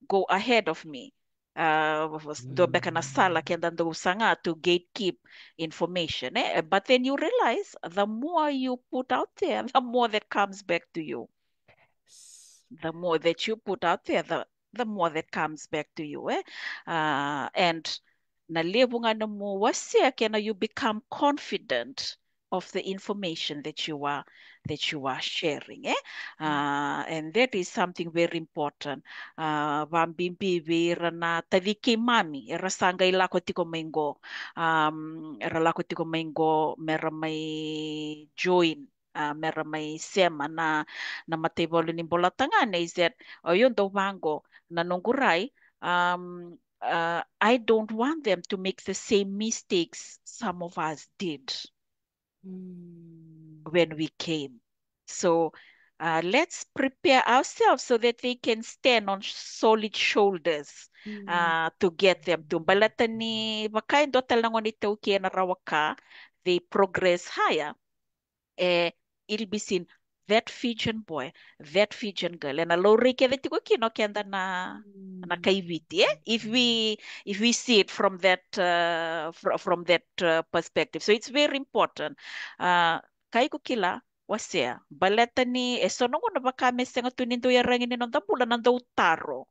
go ahead of me. Uh, dua beka na sala keda dau saga to gatekeep information, e? But then you realize the more you put out there, the more that comes back to you. The more that you put out there, the, the more that comes back to you, e? Uh, and na levu ga na nomu wasea kena, you become confident of the information that you are, that you are sharing, e? Uh, and that is something very important. Uh, vakabibi vei ira na taci keimami era sa qai lako tiko mai qo, um, era lako tiko mai qo mera mai join, uh, mera mai sema na, na mataivalu ni Bolatagane, is that o io dau vaqo na noqu rai, um, uh, I don't want them to make the same mistakes some of us did when we came. So, uh, let's prepare ourselves so that they can stand on solid shoulders, uh, to get them to. Baleta ni vaka e dua tale na gone iTaukei ena rawa ka, they progress higher. E, it'll be seen, that Fijian boy, that Fijian girl. Ena laurai kece tiko kina o keda na, na kai Viti, e? If we, if we see it from that, uh, fr- from that, uh, perspective. So it's very important. Uh, ka iko kila, wasea. Baleta ni e so na gauna vaka me sega tu ni dau yaragi ni noda bula na dau taro.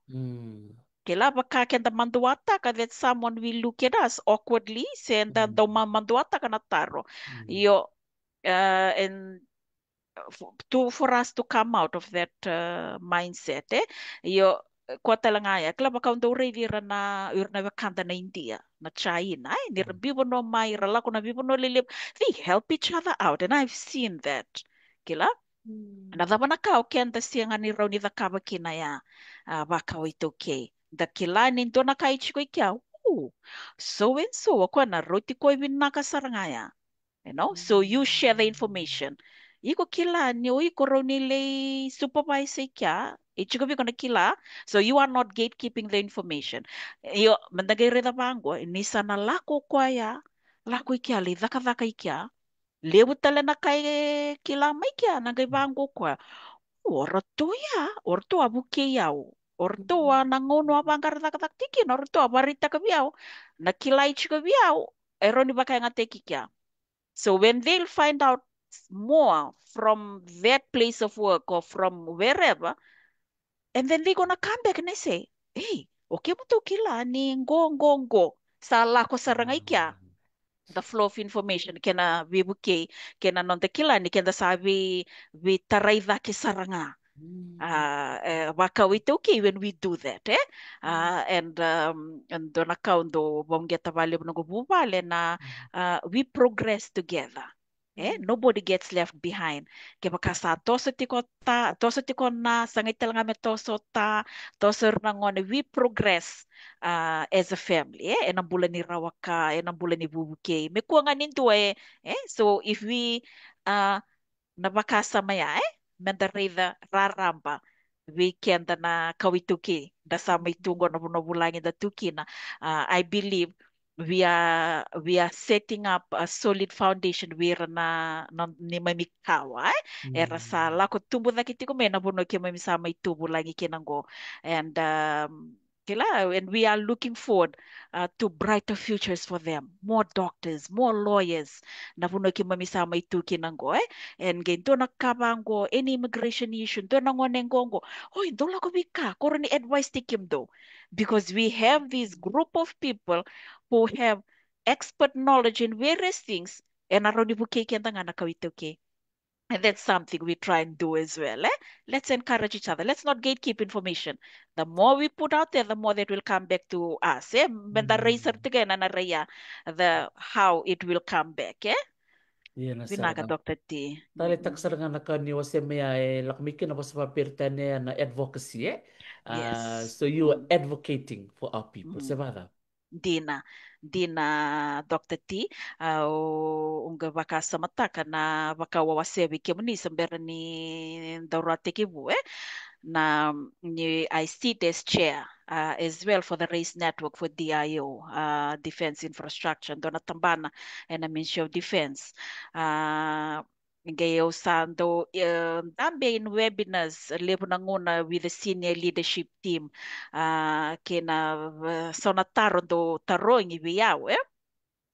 Kila, vaka keda maduataka that someone will look at us awkwardly, se da dau ma- maduataka na taro. Io, uh, and f- to, for us to come out of that, uh, mindset, e? Io, koya tale ga ya, kila, vaka au dau raici ira na, ira na wekada na Idia, na China, e? Ni ra biu vanua mai, ra lako na veivanua lelevu, they help each other out, and I've seen that. Kila? Na cava na ka o keda sega ni rawa ni cakava kina ya, a, vaka o iTaukei? Da kila ni dua na ka e tiko i kea, ooh, so and so, o koya na rauti koya vinaka sara ga ya. You know, so you share the information. Iko kila ni o iko rawa ni lai supervise i kea, e tiko vei iko na kila, so you are not gatekeeping the information. Io, meda qai raica vaqo, ni sa na lako o koya lako i kea, lai cakacaka i kea. Levu tale na ka e kila mai kea, na qai vaqo koya. O ratou ya, o ratou a vukei au. O ratou a na gauna a vaqara cakacaka tiko kina, o ratou a vakaraitaka vei au na kilai tiko vei au, e rawa ni vakayagataki kea. So when they'll find out more from that place of work or from wherever, and then they gonna come back and they say, "Hey, o kemudou kila ni qo, qo, qo sa lako sara ga i kea." The flow of information, kena veivukei, kena noda kila ni keda sa vei, veitarai cake sara ga. A, e, vakau iTaukei when we do that, e? A, and, um, and dua na ka au dau vauqeta vakalevu noqu vuvale na, a, we progress together. E, nobody gets left behind. Kevaka sa toso tiko ta, toso tiko na, sa qai tale ga me toso ta, toso ira na gone, we progress, a, as a family, e, ena bula ni rawa ka, ena bula ni vuvukei. Me kua ga ni dua, e, e, so if we, a, na vakasama ya, e, meda raica raraba vei keda na kawa iTaukei, da sa mai tu qo na vanua vulagi da tu kina. A, I believe we are, we are setting up a solid foundation vei ira na, na neimami kawa, e? Era sa lako tubu cake tiko mai na vanua keimami sa mai tu vulagi kina qo. And, um, kila, and we are looking forward, uh, to brighter futures for them. More doctors, more lawyers. Na vanua keimami sa mai tu kina qo, e? And qai dua na ka vaqo, any immigration issue, dua na gone qo qo. Oi, dou lako vei ka, ko rawa ni advice-taki kemudou. Because we have this group of people who have expert knowledge in various things, ena rawa ni vukei keda ga na kawa iTaukei. And that's something we try and do as well, e? Let's encourage each other. Let's not gatekeep information. The more we put out there, the more that will come back to us, e? Meda rai sara tiko ena, na rai ya, the, how it will come back, e? Ia, na sara. Vinaka, ga. Doctor T. Taleitaka sara ga na ka ni wasea mai ya, e lako mai kina vosa vakaperitania na advocacy, e? A, yes. So you are advocating for our people, se vacava? Dina, dina, Doctor T. A, o, au qai vakasamataka na vaka au a wasea vei kemuni se bera ni daru a tekivu, e? Na, ni, I sit as chair, uh, as well for the RAISE network for D I O, uh, Defence Infrastructure, dua na tabana ena Ministry of Defence. Uh, qai au sa dau, uh, dabe in webinars levu na gauna with the senior leadership team, uh, kei na, uh, so na taro dau tarogi vei au, e?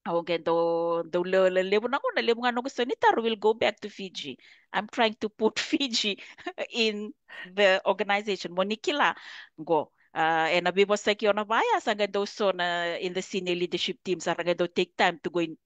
Au qai dau, dau le, le, levu na gauna, levu ga noqu so ni taro will go back to Fiji. I'm trying to put Fiji in the organization. Mo ni kila qo, uh, ena veivosaki au na vaya, sa qai dau so na in the senior leadership team, sa ra qai dau take time to go in,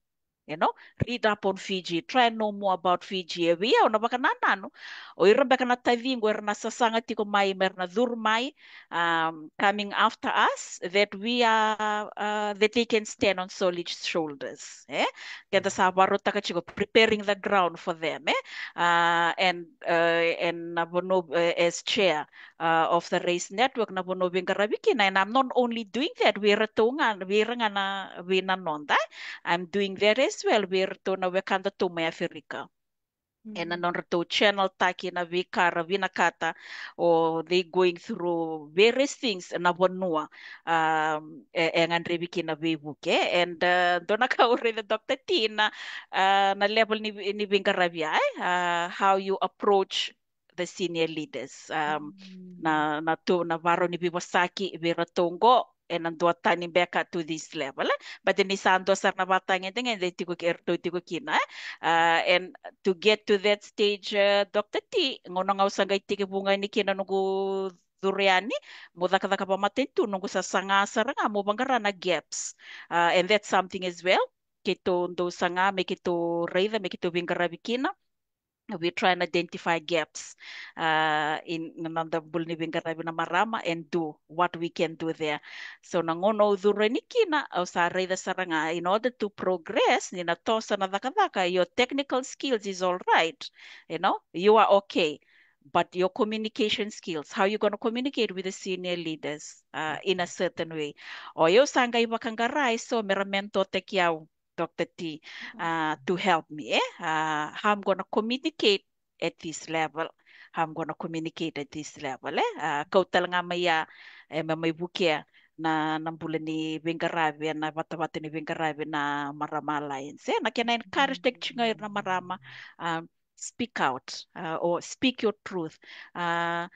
you know, read up on Fiji, try and know more about Fiji. E vei au na vakanananu, o ira beka na taciqu era na sasaga tiko mai, me ra na curu mai, um, coming after us, that we are, uh, that they can stand on solid shoulders, e? Keda sa vakarautaka tiko, preparing the ground for them, e? Uh, and, uh, and na vanua, uh, as chair, uh, of the RAISE network, na vanua au veiqaravi kina, and I'm not only doing that vei iratou ga, vei ira ga na, vei na noda, e? I'm doing that as well vei iratou na wekadatou mai Aferika. Ena nodratou channel-taki na veika ra vinakata, or they going through various things na vanua, um, e, e gadrevi kina veivuke. And, uh, dua na ka au raica, Doctor T, na, uh, na level ni, ni veiqaravi, e? Uh, how you approach the senior leaders. Um, na, na tu, na varau ni veivosaki vei iratou qo, ena duatani beka to this level, e? But ni sa dua sara na vatagedegede tiko ke, eratou tiko kina, e? Uh, and to get to that stage, uh, Doctor T, gauna ga au sa qai tekivu ga yani kina noqu curu yani mo cakacaka vakamatanitu, noqu sa saga sara ga mo vaqara na gaps. Uh, and that's something as well keitou dau saga me keitou raica, me keitou veiqaravi kina. We try and identify gaps, uh, in na noda bula ni veiqaravi na marama and do what we can do there. So na gauna au curu yani kina, au sa raica sara ga, in order to progress, ni na toso na cakacaka, your technical skills is all right, you know, you are okay. But your communication skills, how you gonna communicate with the senior leaders, uh, in a certain way? O yau sa qai vakaqara eso me ra mentor-taki au, Doctor T, uh, to help me, e? Uh, how I'm gonna communicate at this level. How I'm gonna communicate at this level, e? Uh, kau tale ga mai ya, e, me mai vukea na, na bula ni veiqaravi, na vatavata ni veiqaravi na Marama Alliance. E, na kena encourage taki tiko ga ira na marama, um, speak out, uh, or speak your truth. Uh,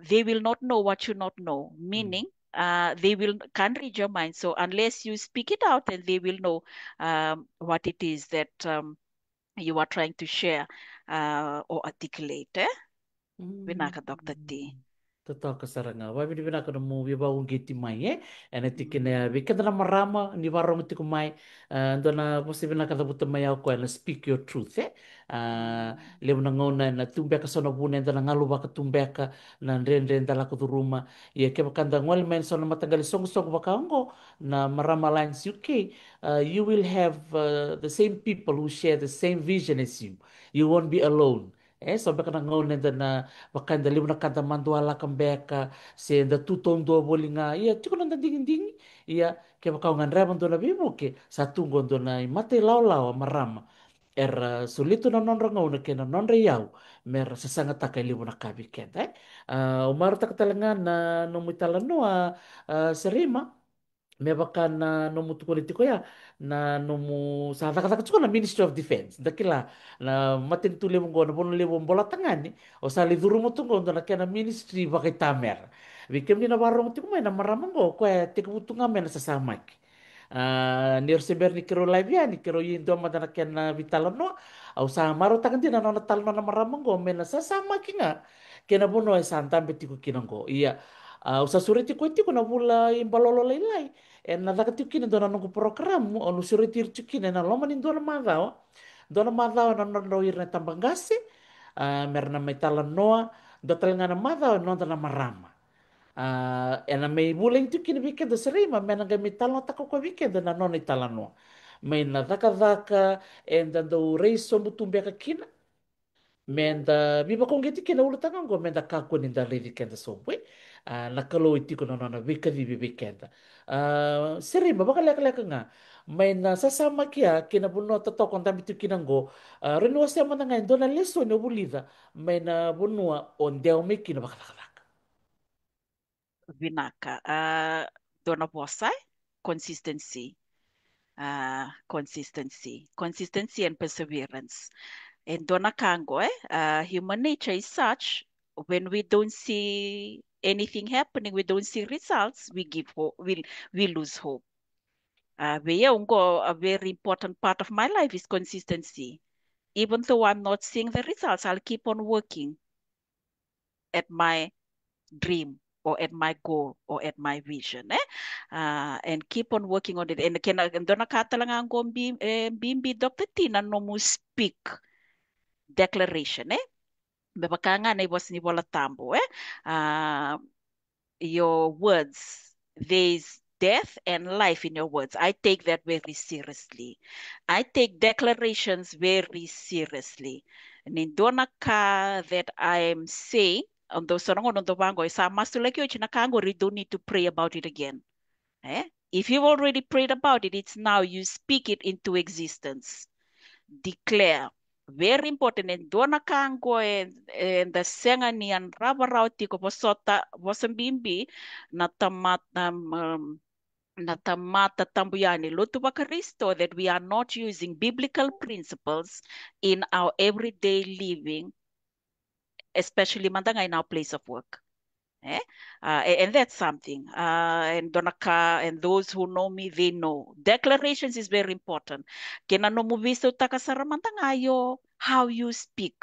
they will not know what you not know, meaning, uh, they will can't read your mind. So unless you speak it out, then they will know, um, what it is that, um, you are trying to share, uh, or articulate, eh? Vinaka, Doctor T. Totoka sara ga. Vavinavinaka na nomu veivakauqeti mai, e? Ena tikina ya, vei keda na marama ni varogo tiko mai, ah, dua na vosa vinaka cavuta mai ya o koya na speak your truth, e? Ah, levu na gauna ena tu beka so na vuna eda na galu vaka tu beka na dredre eda lako curuma. Ia kevaka da gole mai ena so na mataqali soqosoqo vaka oqo, na Marama Alliance U K, ah, you will have, ah, the same people who share the same vision as you. You won't be alone. E, so beka na gauna eda na, vaka eda levu na ka da madua laka beka, se da tu taudua voli ga. Ia, tiko na noda digidigi. Ia, kevaka o gadreva dua na veivuke, sa tu qo dua na imatai lawalawa marama. Era soli tu na nodra gauna kei na nodra iyau, mera sasagataka e levu na ka vei keda, e. Ah, au marautaka tale ga na nomu italanoa, ah, Serima. Me vaka na nomu tukuna tiko ya, na nomu sa cakacaka tiko na Ministry of Defence. Da kila, na matanitu levu qo, na vanua levu o Bolatagane, o sa lai curuma tu qo dua na kena ministry vakaitamera. Vei kemuni na varogo tiko mai, na marama qo, o koya e tekivu tu ga mai na sasamaki. Ah, ni ra se bera ni keirau live yani, keirau ia e dua mada na kena veitalanoa. Au sa marautaka dina na nona talanoa na marama qo mai na sasamaki ga kei na vanua e sa dabe tiko kina qo. Ia, ah, au sa sureti koya tiko na vula i Balolo Lailai. Ena caka tiko kina e dua na noqu porokaramu, au na sureti ira tiko kina ena loma ni dua na macawa. Dua na macawa ena nodrau ira na tabaqase, ah, mera na mai talanoa, dua tale ga na macawa e noda na marama. Ah, ena mai vulagi tiko kina vei keda o Serima, me na qai mai talanoataka o koya vei keda na nona italanoa. Mai na cakacaka eda dau rai sobu tu beka kina, meda veivakauqeti kina ulutaga oqo, meda kakua ni da raici keda sobu, e? Ah, na Kalou e tiko na nona veikacivi vei keda. Ah, Serima, vakalekaleka ga mai na sasamaki ya kei na vanua totoka o dabe tiko kina oqo. Ah, rawa ni wasea mada ga e dua na lesoni o vulica mai na vanua o dewa mai kina vakacakacaka. Vinaka. Ah, dua na vosa, e? Consistency. Ah, consistency. Consistency and perseverance. E dua na ka qo, e? Ah, human nature is such, when we don't see anything happening, we don't see results, we give hope, we, we lose hope. Ah, vei au qo, a very important part of my life is consistency. Even though I'm not seeing the results, I'll keep on working at my dream or at my goal or at my vision, e? Ah, and keep on working on it. And kena, dua na ka tale ga qo bi-, e, bibi, Doctor T, na nomu speak, declaration, e? Me vaka ga na ivosa ni Vola Tabu, e? Ah, your words, there is death and life in your words. I take that very seriously. I take declarations very seriously. Ni dua na ka that I am saying, o dau so na gauna o dau vaqo, e sa masulaki oti na ka qori, you don't need to pray about it again. Eh? If you've already prayed about it, it's now you speak it into existence. Declare. Very important. E dua na ka qo e, eda sega ni yadrava rawa tiko, vosota, vosa bibi na tamata, um, na tamata tabu yani, lotu vaKarisito, that we are not using biblical principles in our everyday living, especially mada ga in our place of work. Eh? Uh, a-, and that's something. Uh, and dua na ka, and those who know me, they know. Declarations is very important. Kei na nomu veisautaka sara mada ga io, how you speak.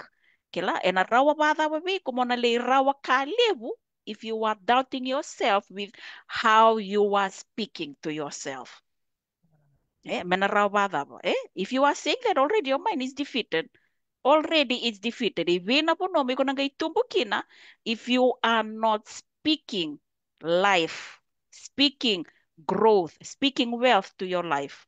Kila, ena rawa vacava vei iko mo na lai rawa ka levu if you are doubting yourself with how you are speaking to yourself. Eh, me na rawa vacava, eh? If you are saying that, already your mind is defeated. Already it's defeated. E vei na vanua me iko na qai tubu kina if you are not speaking life, speaking growth, speaking wealth to your life.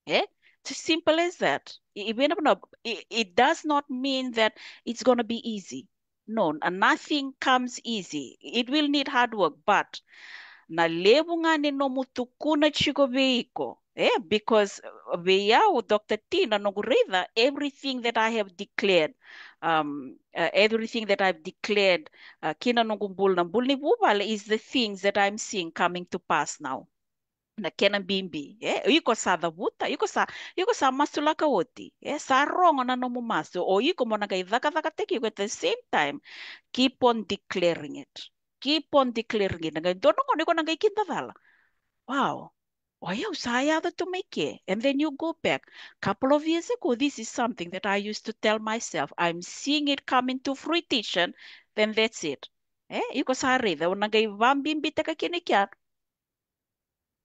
Eh? It's as simple as that. E, e vei na vanua, it, it does not mean that it's gonna be easy. No, n-, nothing comes easy. It will need hard work, but na levu ga ni nomu tukuna tiko vei iko, eh? Because, uh, vei au, Doctor T, na noqu raica, everything that I have declared, um, uh, everything that I've declared, uh, ki na noqu bula, na bula ni vuvale, is the things that I'm seeing coming to pass now. Na kena bibi, e, iko sa cavuta, iko sa, iko sa masulaka oti, e, sa rogo na nomu masu, o iko mo na qai cakacakataki iko at the same time. Keep on declaring it. Keep on declaring it. Na qai dua na gauna iko na qai kidacala. Wow. O yau sa yaco tu mai ke. And then you go back. Couple of years ago, this is something that I used to tell myself. I'm seeing it coming to fruition, then that's it. E, iko sa raica, o na qai vabibitaka kina kea.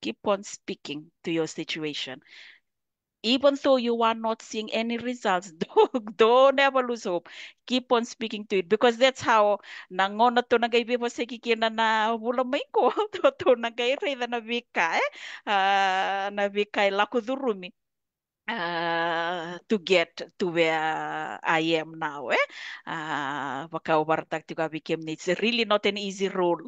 Keep on speaking to your situation. Even though you are not seeing any results, don't, don't ever lose hope. Keep on speaking to it, because that's how, na gauna tou na qai veivosaki kina na vula mai qo, tou, tou na qai raica na veika, e? Ah, na veika e lako curumi, ah, to get to where I am now, e? Ah, vaka au vakaraitaka tiko vei kemuni, it's really not an easy role.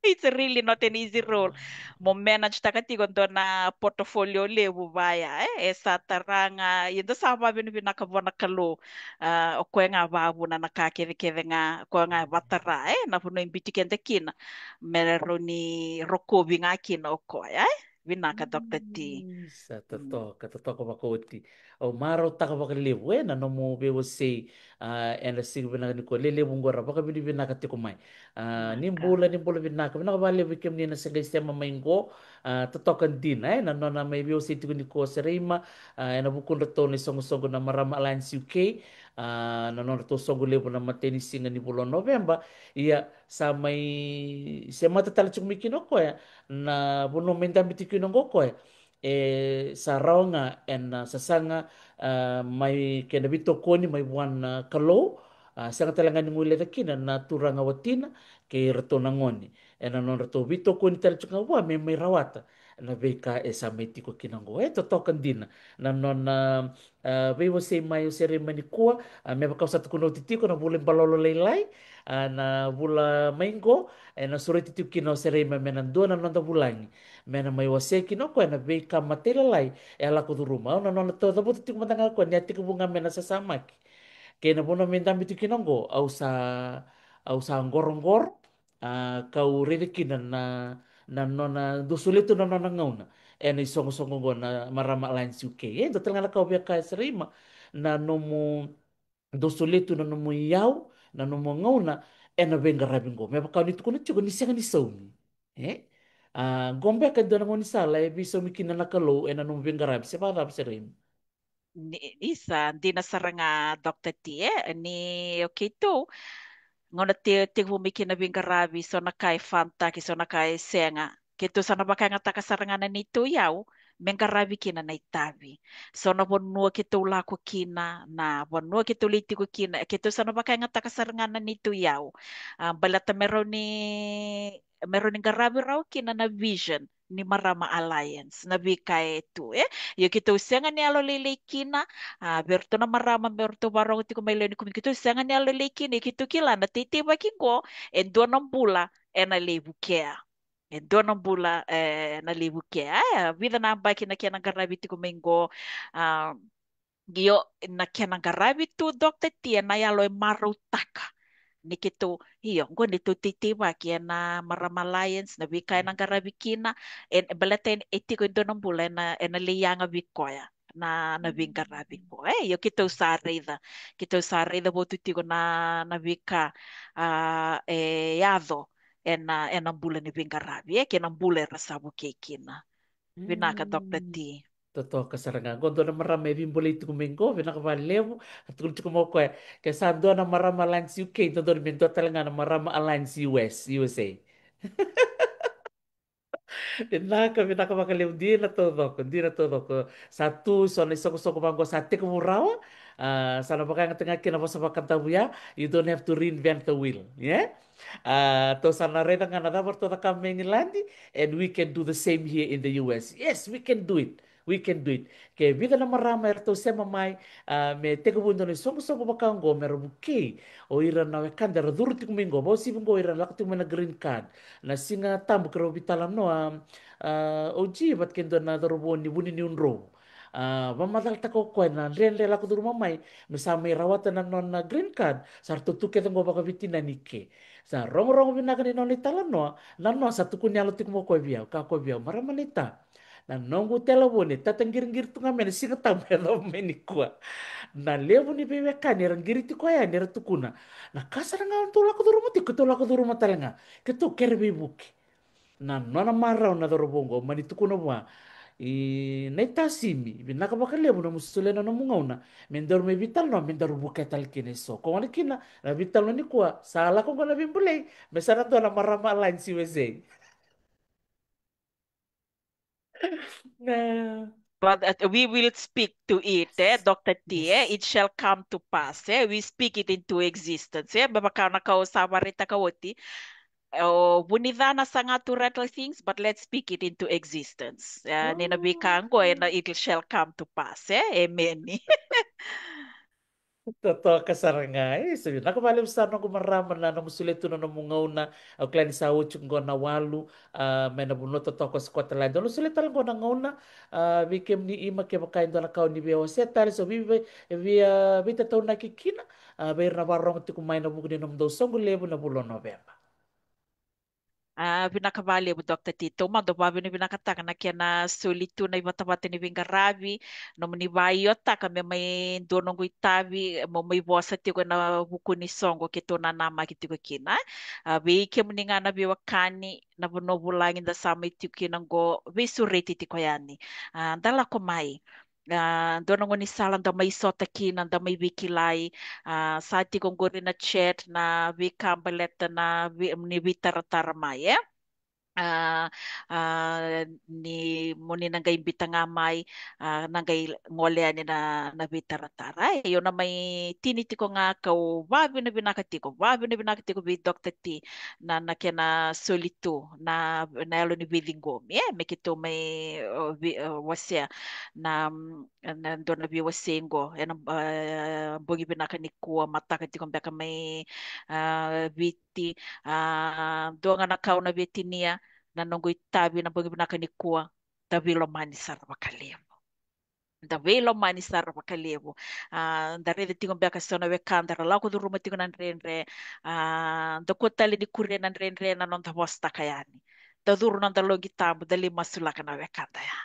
It's really not an easy role. Mo manage-taka tiko dua na portfolio levu vaya, e? E sa tara ga, ia da sa vavinavinaka vua na Kalou. Ah, o koya ga vavuna na ka kecekece ga, o koya ga vatara, e? Na vanua e biuti keda kina, me rawa ni rokovi ga kina o koya, e? Vinaka, Doctor T. Mm, sa totoka, totoka vakaoti. Au marautaka vakalevu, e, na nomu veiwasei, ah, ena siga vinaka nikua, lelevu qo ra vakavinavinaka tiko mai. Ah, ni bula, ni bula vinaka, vinaka vakalevu vei kemuni na se qai sema mai qo. Ah, totoka dina, e, na nona mai veiwasei tiko nikua o Seraima, ah, ena vukudratou na isoqosoqo na Marama Alliance U K, ah, na nodratou soqo levu na imatai ni siga ni vula o Noveba. Ia, sa mai semata tale tiko mai kina o koya na vanua mai dabe tiko kina qo o koya. E sa rawa ga ena sasaga, ah, mai kei na veitokoni mai vua na Kalou, ah, sega tale ga ni guileca kina na turaga watina kei iratou na gone ena nodratou veitokoni tale tiko ga vua me mai rawata na veika e sa mai tiko kina qo. E totoka dina na nona, ah, veiwasei mai o Seraima nikua, ah, me vaka au sa tukuna oti tiko, na vula i balolo lailai, ah, na vula mai qo, ena sureti tiko kina o Seraima me na dua na noda vulagi, me na mai wasea kina o koya na veika matailalai e a lako curuma. Au na nona taucavuta tiko mada ga o koya ni a tekivu ga me na sasamaki kei na vanua me dabe tiko kina qo, au sa, au sa qoroqoro, ah, kau raica kina na, na nona dau solia tu na nona gauna ena isoqosoqo qo na Marama Alliance U K. E dua tale ga na ka au via kaya, Seraima, na nomu dau solia tu na nomu iyau, na nomu gauna ena veiqaravi qo. Me vaka o ni tukuna tiko ni sega ni saumi, e? Ah, qo beka e dua na gaunisala e veisaumi kina na Kalou ena nomu veiqaravi, se vakacava, Seraima? Ni, isa, dina sara ga, Doctor T, e? Ni o keitou, gauna te, tekivu mai kina veiqaravi, so na ka e fanataki, so na ka e sega. Keitou sa na vakayagataka sara ga na neitou iyau me qaravi kina na itavi. So na vanua keitou lako kina, na vanua keitou lai tiko kina, keitou sa na vakayagataka sara ga na neitou iyau. Ah, baleta me rawa ni, me rawa ni qaravi rawa kina na vision ni Marama Alliance, na veika e tu, e? Io, keitou sega ni yalolailai kina, ah, vei iratou na marama, me ratou vakarorogo tiko mai lewe ni komiti, keitou sega ni yalolailai kina, ia keitou kila na teiteivaki qo e dua na bula ena lai vukea. E dua na bula, e, na lai vukea. E, vica na yabaki na kena qaravi tiko mai qo, ah, io, na kena qaravi tu, Doctor T, ena yalo e marautaka. Ni keitou, io, qo ni tou teiteivaki ena Marama Alliance, na veika ena qaravi kina, e, baleta e, e tiko e dua na bula ena, ena lai yaga vei koya na, na veiqaravi qo. E, io, keitou sa raica, keitou sa raica votu tiko na, na veika, ah, e yaco ena, ena bula ni veiqaravi, e, kei na bula era sa vukei kina. Vinaka, Doctor T. Totoka sara ga. Qo dua na marama e veibolei tiko mai qo, vinaka vakalevu. A tukuna tiko mai o koya, ke sa dua na Marama Alliance U K, dodonu me dua tale ga na Marama Alliance U S, U S A. Vinaka, vinaka vakalevu, dina taucoko, dina taucoko. Sa tu so na isoqosoqo vaqo sa tekivu rawa, ah, sa na vakayagataki ga kina na vosa vakadavu ya, you don't have to reinvent the wheel, yeah? Ah, tou sa na raica ga na cava ratou cakava mai Igiladi, and we can do the same here in the U S. Yes, we can do it. We can do it. Ke vica na marama eratou sema mai, ah, me tekivu e dua na isoqosoqo vaka oqo, me ra vukei o ira na wekada era curu tiko mai qo, vakauasivi qo ira na lako tiko mai na green card. Na Siga Tabu keirau veitalanoa, ah, O G vata kei dua na cauravou ni Vuniniudrovu. A, vakamacalataka o koya na dredre lako curuma mai, me sa mai rawata na nona green card, sa ratou tu kece qo vakaveitinani ke. Sa rogorogo vinaka ni nona italanoa, na nona sa tukuni yalo tiko mai o koya vei au, kaya o koya vei au, marama naita, na noqu telavoni e tataqiriqiri tu ga mai na Siga Tabu e yacova mai nikua. Na levu ni veiwekani era qiri tiko yani era tukuna, na ka sara ga dou lako curuma tiko, keitou lako curuma tale ga, keitou kere veivuke. Na nona marau na cauravou oqo, mani tukuna vua, i, naita Simi, vinaka vakalevu na nomu solia na nomu gauna me daru mai veitalanoa, me daru vukea tale kina eso. Ko gona kina na veitalanoa nikua, sa lako oqo na veibulei, me sa na dua na marama Alliance U S A. Na- But uh, we will speak to it, eh, Doctor T, eh? Yes. It shall come to pass, eh? We speak it into existence, eh? Me vaka na ka au sa vakaraitaka oti. O vunica na saga to rattle things, but let's speak it into existence. Eh, ni na veika oqo, ena, it shall come to pass, eh? Amen. Totoka sara ga, e, sa vinaka vakalevu sara noqu marama na nomu solia tu na nomu gauna. Au kila ni sa oti qo na walu, a, mai na vanua totoka o Scotland. Au na solia tale qo na gauna, a, vei kemuni ima kevaka e dua na ka o ni via wasea tale, so vei, vei, via veitataunaki kina, a, vei ira na vakarorogo tiko mai ena vuku ni nomudou soqo levu na vula o Noveba. A, vinaka vakalevu, Doctor T. Taumada au vakavinavinakataka na kena soli tu na ivatavata ni veiqaravi, nomuni vakaiotaka me mai dua noqu itavi, mo mai vosa tiko ena vuku ni soqo keitou nanamaki tiko kina. A, vei kemuni ga na veiwekani, na vanua vulagi da sa mai tiko kina oqo, veisureti tiko yani. A, da lako mai. A, dua na gaunisala da mai sota kina, da mai veikilai. A, sa tiko qori na chat, na veika baleta na vei-, ni veitaratara mai, e? A, a, ni mo ni na qai bita ga mai, a, na qai gole yani na, na veitaratara. E, io, na mai tini tiko ga, kau vakavinavinaka tiko, vakavinavinaka tiko vei Doctor T na, na kena soli tu na, na yalo ni veiciqomi, e, me keitou mai, o, vi-, o, wasea na, mm, na dua na veiwasei qo ena, e, bogi vinaka nikua, mataka tiko beka mai, a, Viti. A, dua ga na ka au na via tinia, na noqu itavi na bogi vinaka nikua, da veilomani sara vakalevu. Da veilomani sara vakalevu. A, da raica tiko beka so na wekada ra lako curuma tiko na dredre. A, da kua tale ni kuria na dredre na noda vosataka yani. Da curu noda loqi tabu, da lai masulaka na wekada ya.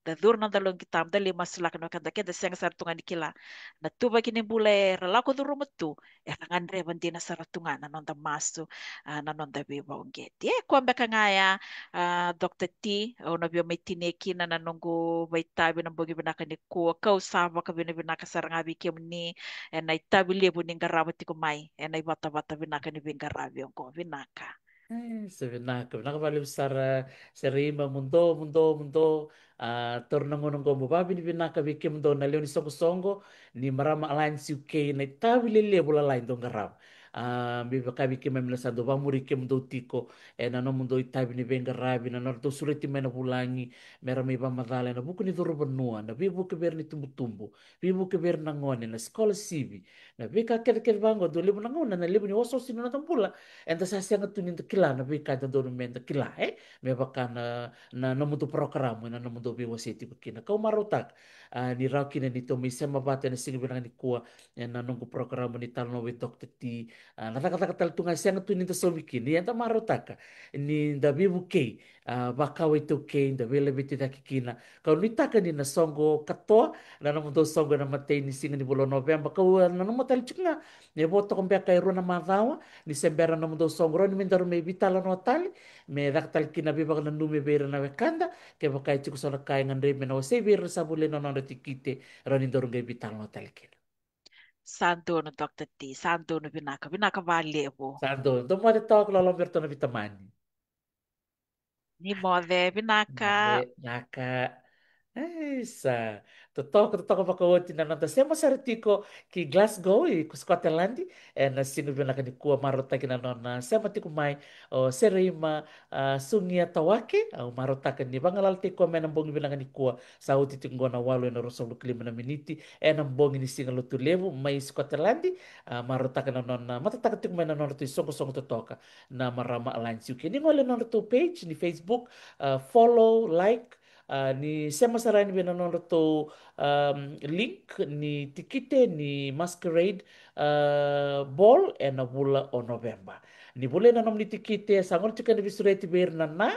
Da curu noda loqi tabu, da lai masulaka na wekada, ke da sega sara tu ga ni kila na ituvaki ni bula era lako curuma tu, era gadreva dina sara tu ga na noda masu, a, na noda veivakauqeti. E, koya beka ga ya, a, Doctor T, au na via mai tinia kina na noqu vakaitavi na bogi vinaka nikua, kau sa vakavinavinaka sara ga vei kemuni ena itavi levu ni qarava tiko mai ena ivatavata vinaka ni veiqaravi oqo. Vinaka. E, sa vinaka, vinaka vakalevu sara, sara ima, mudou, mudou, mudou. A, taura na gauna oqo meu vakavinavinaka vei kemudou na lewe ni soqosoqo ni Marama Alliance U K na itavi lelevu lalai dou qarava. A, me vaka vei keimami na sa dau vakamuri kemudou tiko ena nomudou itavi ni veiqaravi, na nodratou sureti mai na vulagi me ra mai vakamacala ena vuku ni curu vanua, na veivuke vei ira na itubutubu, veivuke vei ira na gone, na scholarship, na veika kecekece vaqo. Dau levu na gauna na levu ni osooso ni noda bula eda sa sega tu ni da kila na veika e dodonu me da kila, e, me vaka na, na nomudou porokaramu ena nomudou veiwasei tiko kina. Kau marautaka, a, ni rawa kina ni tou mai sema vata ena siga vinaka nikua ena noqu porokaramu ni Talanoa vei Doctor T. A, na cakacaka tale tu ga e sega tu ni da saumi kina, ia eda marautaka ni da veivukei, a, vakawa iTaukei, da veilaveti cake kina. Kau nuitaka ni na soqo katoa na nomudou soqo ena imatai ni siga ni vula o Noveba. Kau, a, nanuma tale tiko ga ni vo toka beka e rua na macawa ni se bera na nomudou soqo, rawa ni me daru mai veitalanoa tale, me caka tale kina na veivakananumi vei ira na wekada. Kevaka e tiko so na ka e gadrevi me na wasei vei ira na sa volia na nodra tikite, rawa ni daru qai veitalanoa tale kina. Sa donu, Doctor T, sa donu. Vinaka, vinaka vakalevu. Sa donu. Dou moce toka, loloma vei iratou na veitamani. Ni moce, vinaka. Vinaka. Isa. Totoka, totoka vakaoti na noda sema sara tiko ki Glasgow, i Scotland, ena siga vinaka nikua. Marautaki na nona sema tiko mai o Sereima, a, Sugia Tawake. Au marautaka ni vagalalataki koya mai na bogi vinaka nikua. Sa oti tiko qo na walu ena ruasagavulu ka lima na miniti ena bogi ni Siga Lotulevu mai Scotland. A, marautaka na nona matataka tiko mai na nodratou isoqosoqo totoka na Marama Alliance U K. Ni gole na nodratou page ni Facebook, a, follow, like, Ah, ni sema sara yani vei na nodratou, um, link ni tikite ni Masquerade, ah, ball ena vula o Noveba. Ni volai na nomuni tikite, sa gole tiko na veisureti vei ira na na.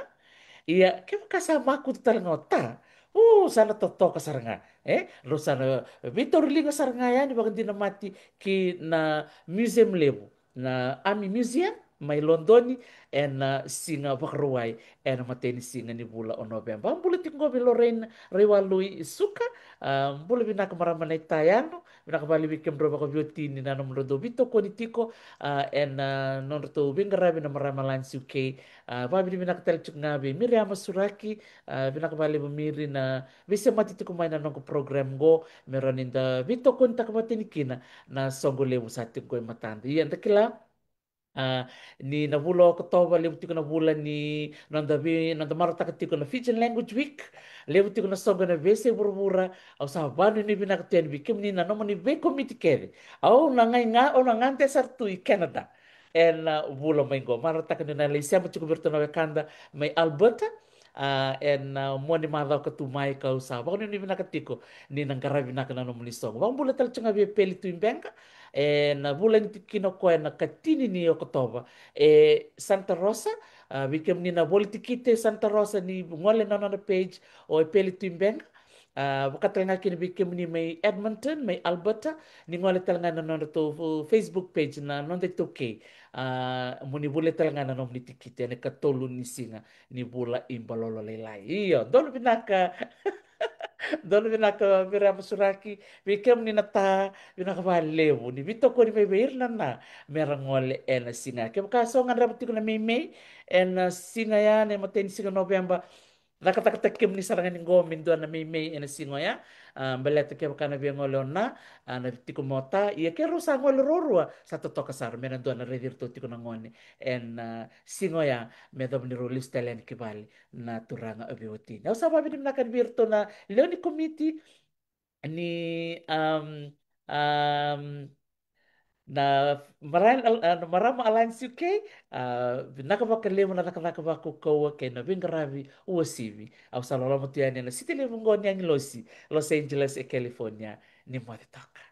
Ia, kevaka sa makutu tale ga o ta, u, sa na totoka sara ga. E, rau sa na veitauri liga sara ga yani vakadinamati ki na museum levu, na Army Museum mai Lodoni, ena siga Vakarauwai, ena matai ni siga ni vula o Noveba. Bula tiko qo vei Lorraine Raiwalui Suka. Ah, bula vinaka marama na itayano. Vinaka vakalevu vei kemudrau vakaveiwatini na nomudrau dau veitokoni tiko, ah, ena, ah, nodratou veiqaravi na Marama Alliance U K. Ah, vakavinavinaka tale tiko ga vei Miriama Suraki. Ah, vinaka vakalevu Miri na veisemati tiko mai na noqu program qo, me rawa ni da veitokonitaka vata yani kina na soqo levu sa tiko qo e matada. Ia da kila, ah, ni na vula o Okotova levu tiko na vula ni noda vei, noda marautaka tiko na Fijian Language Week. Levu tiko na soqo ena veiyasai vuravura. Au sa vakanuinui vinaka tu yani vei kemuni na nomuni veikomiti kece. Au na qai ga, au na gade sara tu i Canada ena, ah, vula mai qo. Marautaka ni na lai sema tiko vei iratou na wekada mai Alberta, ah, ena, ah, mua ni macawa ka tu mai, kau sa vakanuinui vinaka tiko ni na qaravi vinaka na nomuni soqo. Vakabula tale tiko ga vei Peli Tuibeqa, ena, ah, vula ni tiko kina o koya ena ikatini ni Okotova e Santa Rosa. Ah, vei kemuni na voli tikite e Santa Rosa, ni gole na nona page o Peli Tuibeqa. Ah, vaka tale ga kina vei kemuni mai Edmonton, mai Alberta, ni gole tale ga na nodratou Facebook page na Noda iTaukei. Ah, mo ni voli tale ga na nomuni tikite ena ikatolu ni siga ni vula i Balolo Lailai. Io, donu vinaka. Donu vinaka Miriama Suraki, vei kemuni na ta, vinaka vakalevu ni veitokoni mai vei ira na na, me ra gole ena siga. Kevaka so gadreva tiko na meimei ena siga ya, na imatai ni siga Noveba, cakacakataki kemuni sara ga ni qo me dua na meimei ena siga oya. Ah, baleta kevaka na via gole o na, ah, na tiko mai o ta, ia ke rau sa gole ruarua, sa totoka sara, me na dua na raici iratou tiko na gone ena, ah, siga oya, me yacova ni rau lesu tale yani ki vale na turaga veiwatini. Au sa vakavinavinaka yani vei iratou na lewe ni komiti ni, um, um, na Mara-, ah, na Marama Alliance U K. Ah, vinaka vakalevu na cakacaka vakaukauwa kei na veiqaravi uasivi. Au sa loloma tu yani ena siti levu qo ni agilosi, Los Angeles e California. Ni moce toka.